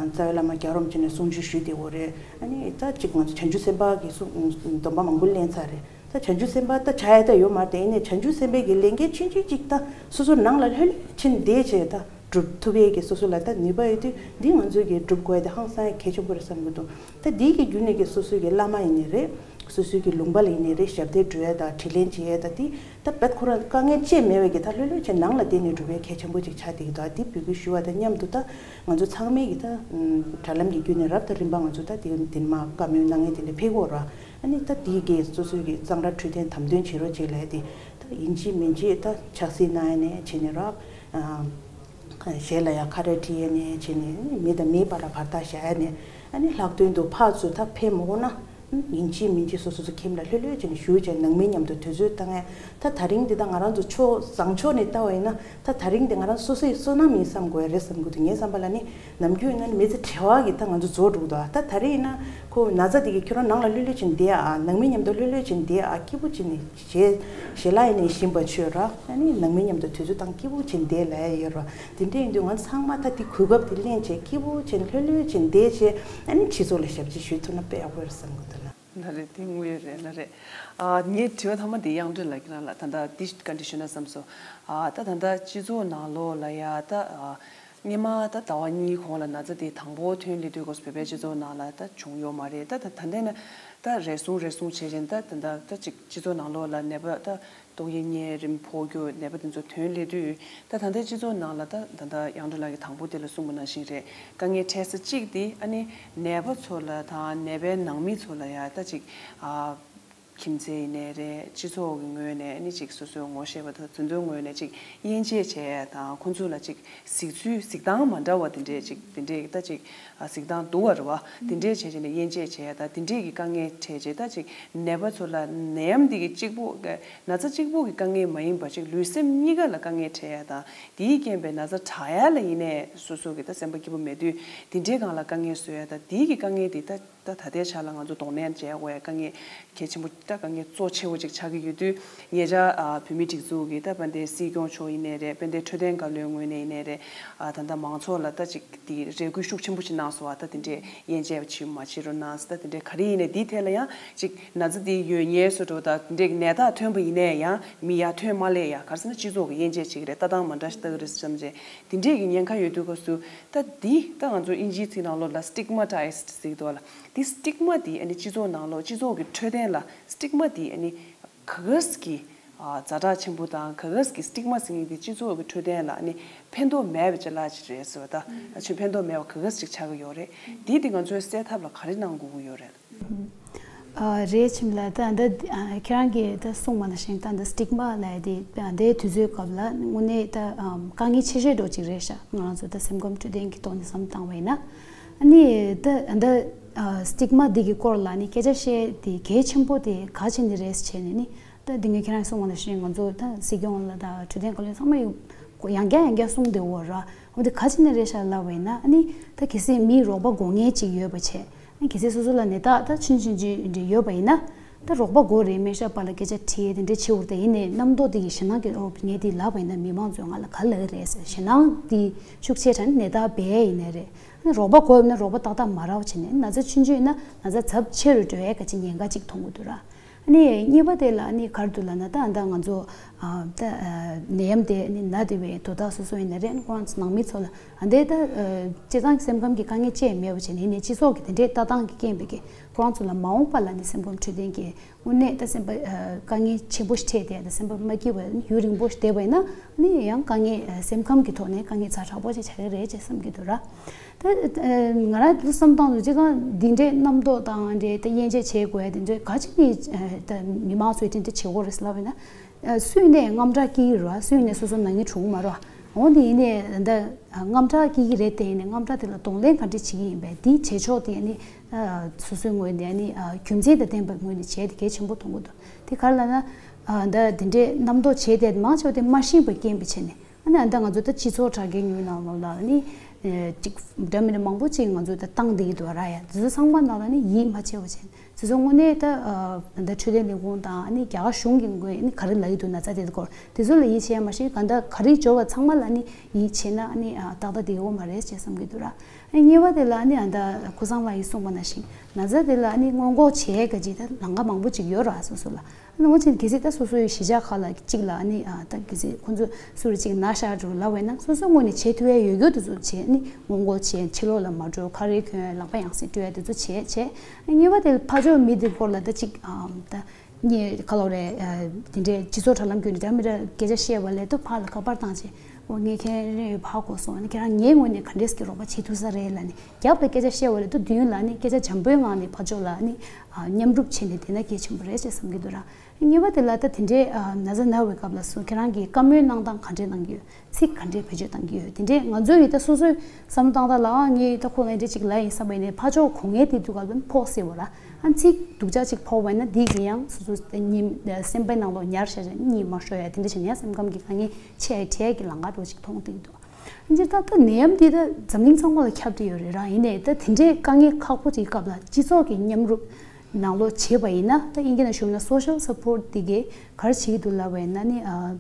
རྩ་བའི་བླ་མ་རྒྱལ་བ་རིན་པོ་ཆེ་ནས་གསུང་ཆོས་ཞུས་བསྡད་ཡོད་རེད། ཨ་ནི་ད་ཅིག་ང་ཚོ་བྱང་ཆུབ་སེམས་དཔའ་གི་གསུང་སྡོམ་པ་མང་པོ་ལེན་ཚར་རེད། ད་བྱང་ཆུབ་སེམས་དཔའ་ད་བྱ་ཡ་ད་ཡོད་མ་རེད་དེ། ཨ་ནི་བྱང་ཆུབ་སེམས་དཔའི་གི་ལས་འགན་ཆུང་ཆུང་ཅིག་ད་སོ་སོ་ནང་ལ་ལྷོད་ལྷོད་ཕྱིན་བསྡད་བྱས་ད་སྒྲུབ་ཐུབ་ཡས་གི་སོ་སོ་ལ་ད་ནུས་པ་ཡོད་དུས་འདི་ང་ཚོས་གི་སྒྲུབ་དགོས་ཡ་དེ་ཧང་སང་ཡ་གལ་ཆེན་པོ་རེད་བསམ་གི་འདུག་ད་འདི་གི་བརྒྱུད་ནས་གི་སོ་སོའི་གི་བླ་མ་ཡིན་ནའི་རེད། སོ་སོའི་གི་ལུང་པ་ལ་ཡིན་ནའི་རེད། ཞབས་འདེགས་སྒྲུབ་ཡ་ད་དྲིན་ལན་འཇལ་ཡ་ད་དེ་ད་དཔེ་ཁོ་རང་དཀའ་ངལ་ཅི་མེད་པའི་གི་ད་ལྷོད་ལྷོད་བྱས་ནང་ལ་བསྡད་ནས་སྒྲུབ་ཡ་གལ་ཆེན་པོ་ཅིག་ཆགས་བསྡད་ཀྱི་འདུག་ཨ་འདི་འབོད་སྐུལ་ཞུ་བ་དང་མཉམ་དུ་ད་ང་ཚོ་ཚང་མས་གི་ད་དྲ་ལམ་གི་བརྒྱུད་ནས་རབ་དང་རིམ་པ་ང་ཚོ་ད་དེ་འདི་མ་བཀའ་མོལ་གནང་མཁན་དེ་འདྲ་ཕེབས་ཀྱི་ཡོད་ར། ཨ་ནི་ད་དེའི་གི་སོ་སོའི་གི་གཙང་སྦྲ་འཕྲོད་བསྟེན་དམ་དོན་བྱེད་རོགས་བྱེད་ལབ་ཡ་དེ་ད་ཡིན་གཅིག་མིན་གཅིག་ད་ཕྱག་བསིལ་གནང་ཡ་ནས་བྱས་ནས་ར། གཞས་ལ་ཡང་ཁ་རས་ཁྲིད་ཡས་ནས་བྱས་ནས་མི་དང་མིའི་བར་ལ་བར་ཐག་བཞག་ཡས་ནས། ཨ་ནི་ལྷག་དོན་དུ་ཕར་ཚུར་ད་ཕེབས་མ་དགོས་ན་ཡིན་གཅིག་མིན་གཅིག་སོ་སོ་སོ་ཁྱིམ་ལ་ལྷོད་ལྷོད་བྱས་ནས་བཞུགས་བྱས་ནང་མི་མཉམ་དུ་དུས་ཚོད་བཏང་ཡས། ད་ད་རིང་འདི་ད་ང་རང་ཚོ་ཕྱོགས་བཟང་ཕྱོགས་ནས་ལྟ་བ་ཡིན་ན་ད་ད་རིང་འདི་ང་རང་སོ་སོའི་བསོད་ནམས་ཡིན་བསམ་དགོས་ཡ་རེད་བསམ་གི་འདུག་ངའི་བསམ་པ་ལ་ནི་ནམ་རྒྱུན་ཡིན་ན་ནི་མི་ཚེ་བྲེལ་བ་གི་ད་ང་ཚོ་རྫོགས་འགྲོ་གི་འདུག་ད་ད་རིང་ཡིན་ན་ཁོ་ན་ཚ་དེ་གི་ཁྱོད་རང་ནང་ལ་ལྷོད་ལྷོད་བྱས་ནས་བསྡད་ཨ། ནང་མི་མཉམ་དུ་ལྷོད་ལྷོད་བྱས་ནས་བསྡད་ཨ། སྐྱིད་པོ་བྱས་ནས་ཞེ་ཞེ་ལ་ཡིན་ནས་ཞིམ་པ་མཆོད་ར། ཨ་ནི་ནང་མི་མཉམ་དུ་དུས་ཚོད་བཏང་སྐྱིད་པོ་བྱས་ནས་བསྡད་ལ་ཡ་ཡོད་ར། དེ་འདྲ་ཡིན་དུས་ང་ཚང་མ་ད་དེ་གོ་སྐབས་དེ་ལེན་བྱས་སྐྱིད་པོ་བྱས་ནས་ལྷོད་ལྷོད་བྱས་ནས་བསྡད་བྱས། ཨ་ནི་སྤྱི་ཚོགས་ལ་ཞབས་ཕྱི་ཞུ་ཐུབ་ན་དཔེ་ཡག་པོ་རེད་བསམ་གི་འདུག་ལ། ལ་རེད། དེ་དངོས་ཡོད་རེད། ལ་རེད། ཨ་ངའི་དྲི་བ་ཐོག་མ་དེ་དབྱངས་སྒྲོན་ལགས་ཁྱེད་རང་ལ་ད་ལྟ་འདི་བཀའ་འདྲི་ཞུས་ན་བསམ་སོང་། ཨ་ད་ད་ལྟ་སྤྱི་ཚོགས་ནང་ལོགས་ལ་ཡ་ད་ཨ་སྔོན་མ་ད་ཟླ་བ་གཉིས་གོང་ལ་ན་ཚ་དེ་དང་པོ་ཐོན་སླེབས་དུས་སྐབས་སུ་བོད་པའི་སྤྱི་ཚོགས་ནང་ལ་ད་བྱུང་ཡོད་མ་རེད། ད་ད་ད་ལྟ་ན་ད་རེ་ཟུང་རེ་ཟུང་བྱས་བྱས་ད་ད་ད་ད་ཅིག་སྤྱི་ཚོགས་ནང་ལོགས་ལ་ནད་པ་ད་ཏོག་དབྱིབས་གཉན་རིམས་ཕོག་རྒྱུ་ནད་པ་དེ་ཚོ་ཐོན་སླེབས་དུས། ད་ད་ལྟའི་སྤྱི་ཚོགས་ནང་ལ་ད་ད་ལྟ་དབྱངས་སྒྲོན་ལགས་ཀྱིས་དང་པོ་དེ་ལ་གསུངས་པ་ནང་བཞིན་རེད། དཀའ་ངལ་འཕྲད་ས་གཅིག་དེ་ཨ་ནི་ནད་པ་ཚོ་ལ་དང་ནད་པའི་ནང་མི་ཚོ་ལ་ཡ་ད་ཅིག་ཨ་ཁྱིམ་མཚེས་ཡིན་ནའི་རེད། སྤྱི་ཚོགས་ཀྱི་ངོས་ནས་ཨ་ནི་ཅིག་སོ་སོའི་ངོ་ཤེས་པ་དང་དེ་ཚོའི་ངོས་ནས་ཅིག་དབྱེ་འབྱེད་བྱས་ཡ་དང་ཁོང་ཚོ་ལ་ཅིག་གཟིགས་ཚུལ་གཟིགས་སྟངས་མ་འདྲ་བ་དེ་འདྲས་ཅིག་དེ་འདྲས་ད་ཅིག་ཨ་གཟིགས་སྟངས་འདུག་བ་རེད་བ། དེ་འདྲས་བྱས་བྱས་ནས་དབྱེ་འབྱེད་བྱས་ཡ་ད་དེ་འདྲས་ཀྱི་དཀའ་ངལ་འཕྲད་བྱས་ད་ཅིག་ནད་པ་ཚོ་ལ་ནད་ཡམས་འདི་གི་གཅིག་པོ་ན་ཚ་གཅིག་པོ་གི་དཀའ་ངལ་མ་ཡིན་པ་ཅིག་ལུས་སེམས་གཉིས་ཀ་ལ་དཀའ་ངལ་འཕྲད་ཡ་དང་དེའི་རྐྱེན་པས་ན་ཚ་དྲག་ཡ་ལ་ཡིན་ནའི་སོ་སོ་གི་ད་སེམས་པ་སྐྱིད་པོ་མེད་དུས་དེ་འདྲའི་སྒང་ལ་དཀའ་ངལ་བཟོ་ཡ་དང་དེའི་གི་དཀའ་ངལ་དེ་ད་ད་ད་ལྟའི་ཆ་ལ་ང་ཚོ་གདོང་ལེན་བྱེད་དགོས་ཡ་དཀའ་ངལ་གལ་ཆེན་པོ་ད་དཀའ་ངལ་གཙོ་ཆེ་བོ་ཅིག་ཆགས་ཀྱི་ཡོད་དུས་ཉེ་ཆར་ཨ་བོད་མིའི་སྒྲིག་འཛུགས་ཀྱི་ད་དཔལ་ལྡན་སྲིད་སྐྱོང་མཆོག་ཡིན་ནའི་རེད། དཔལ་ལྡན་འཕྲོད་བསྟེན་བཀའ་བློན་ངོས་ནས་ཡིན་ནའི་རེད། ཨ་ད་ལྟ་མང་ཚོགས་ལ་ད་ཅིག་དེ་རེ་སྐུལ་ཤུགས་ཆེན་པོ་ཅིག་གནང་སོང་བ། ད་དེ་འདྲས་དབྱེ་འབྱེད་བྱེད་མ་བྱེད་རོགས་གནང་ཟེར། ད་དེ་འདྲས་ག་རེ་ཡིན་ནའི་དེའི་ཐད་ལ་ཡང་ཅིག་ན་ཚ་དེ་ཡོད་ཉེན་བཟོ་འདྲ་ད་དེ་འདྲས་ནད་རྟགས་ཐོན་པ་ཡིན་ནའི་ཡང་མི་ཡར་ཐོན་མ་སླེབས་ཡ་ག་རེ་ཟེར་ན་སྤྱི་ཚོགས་ཀྱི་དབྱེ་འབྱེད་བྱེད་ཀྱི་རེད། ལྟ་སྟངས་མ་འདྲ་ཞིག་ལྟ་གི་རེད་བསམ་བྱས་དེ་འདྲས་ཀྱི་ཉེན་ཁ་ཡོད་དུས་སྐབས་སུ་ད་འདི་ད་ང་ཚོ་དབྱིན་ཇིའི་ཚིག་ནང་ལོགས་ལ་སི་ཊིག་མ་ཊའི་ཛི་ཟེར་གྱི་འདུག་བ་ལ། འདི་སི་ཊིག་མ་འདི་ཨ་ནི་སྤྱི་ཚོགས་ནང་ལོགས་སྤྱི་ཚོགས་ཀྱི་འཕྲོད་བསྟེན་ལ་སི་ཊིག་མ་འདི་ཨ་ནི་ག་གས་ཀྱི་ཨ་ཛ་དྲག་ཆེན་པོ་དང་ག་གས་ཀྱི་སི་ཊིག་མ་ཟེར་མཁན་འདི་སྤྱི་ཚོགས་ཀྱི་འཕྲོད་བསྟེན་ལ་ཨ་ནི་ཕན་ཐོགས་མེད་པའི་ཅ་ལག་ཅིག་རེད་ཟེར་བ། ད་ཕན་ཐོགས་མེད་པ་ག་གས་ཅིག་ཆགས་ཀྱི་ཡོད་རེད། འདི་འདི་ང་ཚོས་སེལ་ཐབས་ལ་ག་རེ་གནང་དགོས་ཀྱི་ཡོད་རེད། ཨ་རེད། ཁྱིམ་ལ་ད་འདི་ཨ་ཁྱེད་རང་གིས་ད་གསུངས་པ་ནང་བཞིན་ད་འདི་སི་ཊིག་མ་ལབ་ཡ་དེ་ད་དེའི་དུས་ཚོད་སྐབས་ལ་དངོས་གནས་ད་ཨམ་དཀའ་ངལ་ཆེ་ཤོས་འདྲ་ཅིག་རེད་ཤག་ང་རང་ཚོ་ད་སེམས་ཁམས་འཕྲོད་བསྟེན་གྱི་ཐོག་ནས་བསམ་བློ་བཏང་བ་ཡིན་ན། ཨ་ནི་ད་ད་ཨ་སི་ཊིག་མ་འདི་གི་སྐོར་ལ་ནི་སྐད་ཆ་བཤད་དེ་གལ་ཆེན་པོ་དེ་ག་བྱས་ནས་རེད་ཟེར་བྱས་ནས་ནི། ད་འདི་ངས་ཁྱེད་རང་གསུངས་པ་ནང་བཞིན་ང་ཚོ་ད་སྲིད་སྐྱོང་ལ་དང་འཕྲོད་བསྟེན་བཀའ་བློན་ཚང་མ་ཡང་ཡང་བསྐྱར་ཡང་བསྐྱར་གསུངས་བསྡད་ཡོད་ར། འོ་འདི་ག་ཅི་ནས་རེད་ཤག་ལབ་པ་ཡིན་ན། ཨ་ནི་ད་གལ་སྲིད་མིའི་རོགས་པ་དགོས་མཁན་ཅིག་ཡོད་པ་བྱས། ཨ་ནི་གལ་སྲིད་སོ་སོ་ལ་ནད་རྟགས་ད་ཆུང་ཆུང་ཅིག་འདྲ་ཡོད་པ་ཡིན་ན། ད་རོགས་པ་དགོས་རེད། སྨན་ཞབས་པ་ལ་སྐད་ཆ་དྲིས་དེ་འདྲ་བྱེད་འོར། ད་ཡིན་ནའི་རྣམ་རྟོག་དེ་གི་ཞེད་སྣང་གི་འོག་ངས་དེ་ལབ་པ་ཡིན་ན་མི་མང་ཚོས་ང་ལ་ག་ལབ་ཀྱི་རེད་ཟེར། ཞེད་སྣང་དེ་ཤུགས་ཆེ་དྲགས་ནི་ནད་རྟགས་བས་ཡིན་ནའི་རེད། ཨ་ནི་རོགས་པ་དགོས་ཡོད་ན་རོགས་པ་ཏག་ཏག་མ་རག་པ་བྱས་ནས། ན་ཚ་ཆུང་ཆུང་ཡིན་ན་ན་ཚ་ཚབས་ཆེ་རུ་འགྲོ་ཡའི་ག་ཅིག་ཉེན་ཁ་ཅིག་མཐོང་གི་འདུག་ར། ཨ་ནི་གཉིས་པ་དེ་ལ་ཨ་ནི་ག་རེ་འདུག་ལབ་ན། ད་ཨ་ད་ང་ཚོ་ཨ་ད་ཨ་ནད་ཡམས་དེ་ཨ་ནི་ན་བསྡད་པའི་དོ་བདག་སོ་སོ་ཡིན་ན་རེད། ཁོ་རང་ཚོ་ནང་མི་ཚོ་ལ་ཨ་འདི་ད་ཨ་སྤྱིར་བཏང་སེམས་ཁམས་ཀྱི་དཀའ་ངལ་ཅི་ཡང་མེད་པ་བྱས་ནས། ཡིན་ནའི་སྤྱི་ཚོགས་ཀྱི་དེ་འདྲའི་ལྟ་སྟངས་ཀྱི་རྐྱེན་པས་ཀྱི་ཁོ་རང་ཚོ་ལ་མ་འོངས་པ་ལ་ནི་སེམས་ཁམས་འཕྲོད་བསྟེན་གྱི་དངོས་གནས་ད་སེམས་པ་ཨ་དཀའ་ངལ་ཆེན་པོ་ཞིག་འཕྲད་དེ། ད་སེམས་པ་མ་སྐྱིད་པ་ཡུན་རིང་པོ་ཞིག་བསྡད་པ་ཡིན་ན། ཨ་ནི་ཡང་དཀའ་ངལ་ཨ་སེམས་ཁམས་ཀྱི་ཐོག་ནས་དཀའ་ངལ་ཛ་དྲག་པོ་ཅིག་ཆགས་ཀྱི་རེད་ཅེས་བསམ་གྱི་འདུག་ར། ད་ཨ་ང་རང་དུ་བསམ་སྟངས་དུ་ཅི་གང་འདི་འདྲའི་རྣམ་རྟོག་དང་འདྲའི་ད་དབྱེ་འབྱེད་བྱེད་དགོས་ཡ་དེ་ཚོ་ག་ཅི་ནས་ཨ་ད་མི་མང་ཚོས་དེ་འདྲ་བྱེད་དགོས་རེད་ལབ་ཡིན་ན། ཨ་སུས་ནས་དངངས་སྐྲག་སྐྱེ་གི་རེད། སུས་ནས་སོ་སོ་ནང་ཉིད་གྲུང་མ་རེད། འོ་འདི་ཡིན་ནས་ད་ཨ་དངངས་སྐྲག་སྐྱེ་གི་རེད། དེ་ཡིན་ནས་དངངས་སྐྲག་དེ་ལ་གདོང་ལེན་ག་འདྲ་བྱེད་ཀྱི་ཡིན་པས། དེའི་བྱེད་ཕྱོགས་དེ་ནི་ཨ་སོ་སོའི་ངོས་ནས་ནི་ཨ་རྒྱུ་མཚན་དང་ལྡན་པའི་ངོས་ནས་བྱས་ཏེ་གལ་ཆེན་པོ་མཐོང་གི་འདུག་དེ་ག་རེ་ལབ་ན། ཨ་ད་དེ་འདྲའི་རྣམ་རྟོག་བྱས་ཏེ་མང་ཆེ་བ་དེ་མ་ཤེས་པའི་རྐྱེན་པས་བྱས་ནས། ཨ་ནི་ཨ་ད་ང་ཚོ་ད་སྤྱི་ཚོགས་དྲ་རྒྱའི་ཉུང་ནང་ལོགས་ལ་ནི་ཨེ་ཅིག་འདྲ་མི་འདྲ་མང་པོ་ཅིག་ང་ཚོ་ད་བཏང་བསྡད་ཀྱི་འདུག་ར། ཡ་དེ་ཚོ་ཚང་མ་ནང་ལ་ནི་ཡིད་མ་ཆེས་པ་བྱས། དེ་ཚོ་དངོས་གནས་ད་ཨ་ད་འཕྲོད་བསྟེན་ལས་ཁུངས་དང་ཨ་ནི་རྒྱ་གར་གཞུང་གི་ངོས་ནས་ག་རེ་ལབ་ཀྱི་འདུག་ན་ཚ་དེ་སྐོར་དེ་ཚོ་ལ་ཡིད་ཆེས་མ་ཤེས། གང་ལྟར་ག་རེ་འབྱོར་བ་ཚང་མ་ལ་ནི་ཡིད་ཆེས་ན་ཨ་ནི་ཨ་ཏག་ཏག་བསྡད་ཡོད་མ་རེད་ཅེས་བསམ་གྱི་འདུག་ར། ཨ་ནི་གཉིས་པ་དེ་ལ་ཨ་ནི་ཨ་ད་ཁུ་སང་ལགས་ཀྱིས་གསུངས་པ་ནང་བཞིན་ན་ཚ་དེ་ལ་ཨ་ནི་སྔོན་འགོག་བྱེད་ཡས་ག་ཅིག་ད་ལམ་ཁ་མང་པོ་ཅིག་ཡོད་ར། སོ་སོ་ལ། ཨ་ནི་འོ་ཅིག་གལ་སྲིད་ད་སོ་སོའི་གཞིས་ཆགས་ཁག་ལ་གཅིག་ལ་ཨ་ནི་ཨ་ད་གལ་སྲིད་ཁོང་ཚོ་སུ་རེ་གཅིག་ན་ཤག་འགྲོ་ལབ་པ་ཡིན་ན། སོ་སོའི་ངོས་ནས་བྱེད་ཐུབ་ཡ་ཡོད་རྒྱུ་དེ་ཚོ་བྱེད། ཨ་ནི་སྔོན་འགོག་བྱེད། ཕྱི་ལོགས་ལ་མ་འགྲོ། ཁ་རས་གྱོན། ལག་པ་ཡང་སེ་བཀྲུ་ཡ་དེ་ཚོ་བྱེད་བྱེད། ཨ་གཉིས་པ་དེ་ཕར་ཕྱོགས་མི་དེ་སྐོར་ལ་ད་གཅིག་ཨ་ད་གཉིས་ག་ལབ་རེད། ཨ་དེ་འདྲའི་སྤྱི་ཚོགས་དྲ་ལམ་བརྒྱུད་ནས་འདྲ་མི་འདྲ་སྐད་ཆ་བཤད་པ་ལས་ད་ཕར་ལ་ཁ་པར་བཏང་བྱས། འོ་ངས་ཁྱེད་རང་ཕར་གོ་སོང་། ཨ་ནི་ཁྱེད་རང་ངའི་ངོས་ནས་ག་འདྲས་ཀྱི་རོགས་པ་བྱེད་ཐུབ་ས་རེད་ལབ་ནས་རྒྱབ་ལ་སྐད་ཆ་བཤད་པ་ལས་ད་མདུན་ལ་ཨ་ནི་སྐད་ཆ་འཇམ་པོའི་ངང་ནས་ཕར་ཕྱོགས་ལ་ཨ་ནི་ཨ་མཉམ་རུབ་བྱས་ནས་བསྡད་ན་གལ་ཆེན་པོ་རེད་ཅེས་བསམ་གྱི་འདུག་ར། གཉིས་པ་དེ་ལ་ད་དེ་འདྲའི་ཨ་ན་ཚ་ན་བའི་སྐབས་ལ་སོ་ཁྱེད་རང་གིས་བཀའ་མོལ་གནང་སྟངས་ག་འདྲས་གནང་གི་ཡོད། ཚིག་ག་འདྲས་བེད་སྤྱོད་གཏང་གི་ཡོད། དེ་འདྲས་ང་ཚོ་ཡིས་ད་སོ་སོའི་བསམ་བློ་བཏང་སྟངས་ལ་ཨ་ངས་ད་ཁོ་ལ་འདྲས་ཅིག་ལབ་ཡིན་བསམ་པ་ཡིན་ནའི་ཕར་ཕྱོགས་གོ་ངེས་དེ་དུས་སྐབས་ལ་ཕོག་སྲིད་པ་ར། ཨ་ཚིག་སྡུག་ཅག་ཅིག་ཕོག་པ་ཡིན་ན་དེ་གིས་ཡང་སོ་སོ་ད་ཉིན་སེམས་པའི་ནང་ལོགས་ཉར་བཞག་བྱས་གཉིད་མ་ཤོར་ཡ་དེ་འདྲས་བྱས་ནས་ཡང་སེམས་ཁམས་ཀྱི་དཀའ་ངལ་ཆེ་བའི་གྲས་ཀྱི་ལམ་ཁ་འགྲོ་ཅིག་མཐོང་བསྡད་ཀྱི་འདུག་སྤྱིར་བཏང་ད་ནད་ཡམས་འདི་ད་འཛམ་གླིང་ཚང་མ་ལ་ཁྱབ་བསྡད་ཡོད་རེད་ར། ཡིན་ནའི་ད་དེ་འདྲའི་དཀའ་ངལ་ཁག་པོ་དེའི་སྐབས་ལ་སྤྱི་ཚོགས་ཀྱི་མཉམ་རུབ་ནང་ལོགས་བྱས་པ་ཡིན་ན། ད་ཨིན་སྐད་ནང་ཞུས་ན་social support དེ་གས་ག་རེ་བྱེད་ཀྱི་འདུག་ལབ་པ་ཡིན་ན་ནི་ཨ་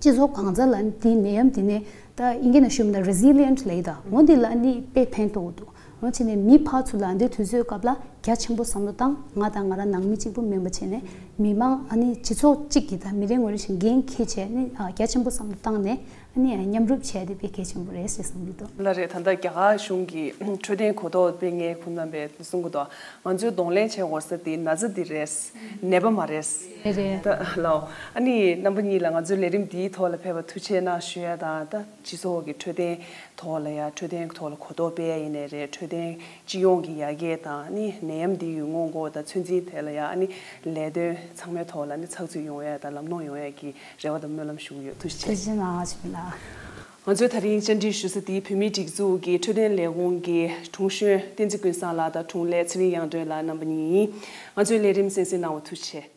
སྤྱི་ཚོགས་གང་ས་ལ་ནི་དེའི་ནད་ཡམས་དེ་ནས་ད་ཨིན་སྐད་ནང་ཞུས་ན་resilient ལབ་ཡི་ད། འོ་འདི་ལ་ནི་དཔེ་ཕན་ཐོགས་འདུག་འོ་བྱས་ནས་མི་ཕར་ཚུར་ལ་འདི་དུས་ཚོད་སྐབས་ལ་རྒྱ་ཆེན་པོ་བསམ་བློ་བཏང་། ང་དང་ང་རང་ནང་མི་གཅིག་པུ་མིན་པ་བྱས་ནས་མི་མང་ཨ་ནི་སྤྱི་ཚོགས་གཅིག་གི་ད་མི་རེ་ངོ་རེ་བཞིན་འགན་འཁྱེར་བྱས་ནི་ཨ་རྒྱ་ཆེན་པོ་བསམ་བློ་བཏང་ནས། ཨ་ནི་མཉམ་རུབ་བྱས་ཏེ་དཔེ་གལ་ཆེན་པོ་རེད་ཟེར་བསམ་གྱི་འདུག་ལགས་རེད། ད་ལྟ་རྒྱ་གར་གཞུང་གི་འཕྲོད་བསྟེན་གོ་རྟོགས་དཔེ་ངས་ཁོང་རྣམ་པས་གསུང་གི་འདུག་ང་ཚོས་གདོང་ལེན་བྱེད་དགོས་ས་དེ་ན་ཚ་འདི་རེད། ནད་པ་མ་རེད། རེད་རེད། ད་ལགས། ཨ་ནི་རྣམ་པ་གཉིས་ལ་ང་ཚོའི་ལས་རིམ་འདིའི་ཐོག་ལ་ཕེབས་པ་ཐུགས་རྗེ་གནང་ཞུ་ཡ་དང་། ད་སྤྱི་ཚོགས་ཀྱི་འཕྲོད་བསྟེན་ཐོག་ལ་ཡ་འཕྲོད་བསྟེན་ཐོག་ལ་གོ་རྟོགས་སྤེལ་ཡ་ཡིན་ནའི་རེད། འཕྲོད་བསྟེན་སྤྱི་ཡོངས་ཀྱི་ཡར་རྒྱས་དང་། ཨ་ནི་ནད་ཡམས་འདི་ཡི་སྔོན་འགོག་དང་ཚོད་འཛིན་ཐད་ལ་ཡ་ཨ་ནི་ལས་དོན་ཚང་མའི་ཐོག་ལ་ནི་ཚགས་ཚུད་ཡོང་ཡ་དང་ལམ་ལྷོང་ཡོང་ཡ་གི་རེ་བ་དང་སྨོན་ལམ་ཞུ་གི་ཡོད། ཐུགས་རྗེ་ཆེ། ཐུགས་རྗེ་གནང་། ཨ་ཆེ་ལགས། ང་ཚོས་ད་རིང་བཅར་འདྲི་ཞུ་ས་དེ་བོད་མིའི་སྒྲིག་འཛུགས་ཀྱི་འཕྲོད་བསྟེན་ལས་ཁུངས་ཀྱི་དྲུང་གཞོན་བསྟན་འཛིན་ཀུན་བཟང་ལགས་དང་དྲུང་ལས་ཚེ་རིང་དབྱངས་སྒྲོན་ལགས་རྣམ་པ་གཉིས་ཡིན། ང་ཚོའི་ལས་རིམ་གསན་གཟིགས་གནང་བ་ཐུགས་རྗེ་ཆེ།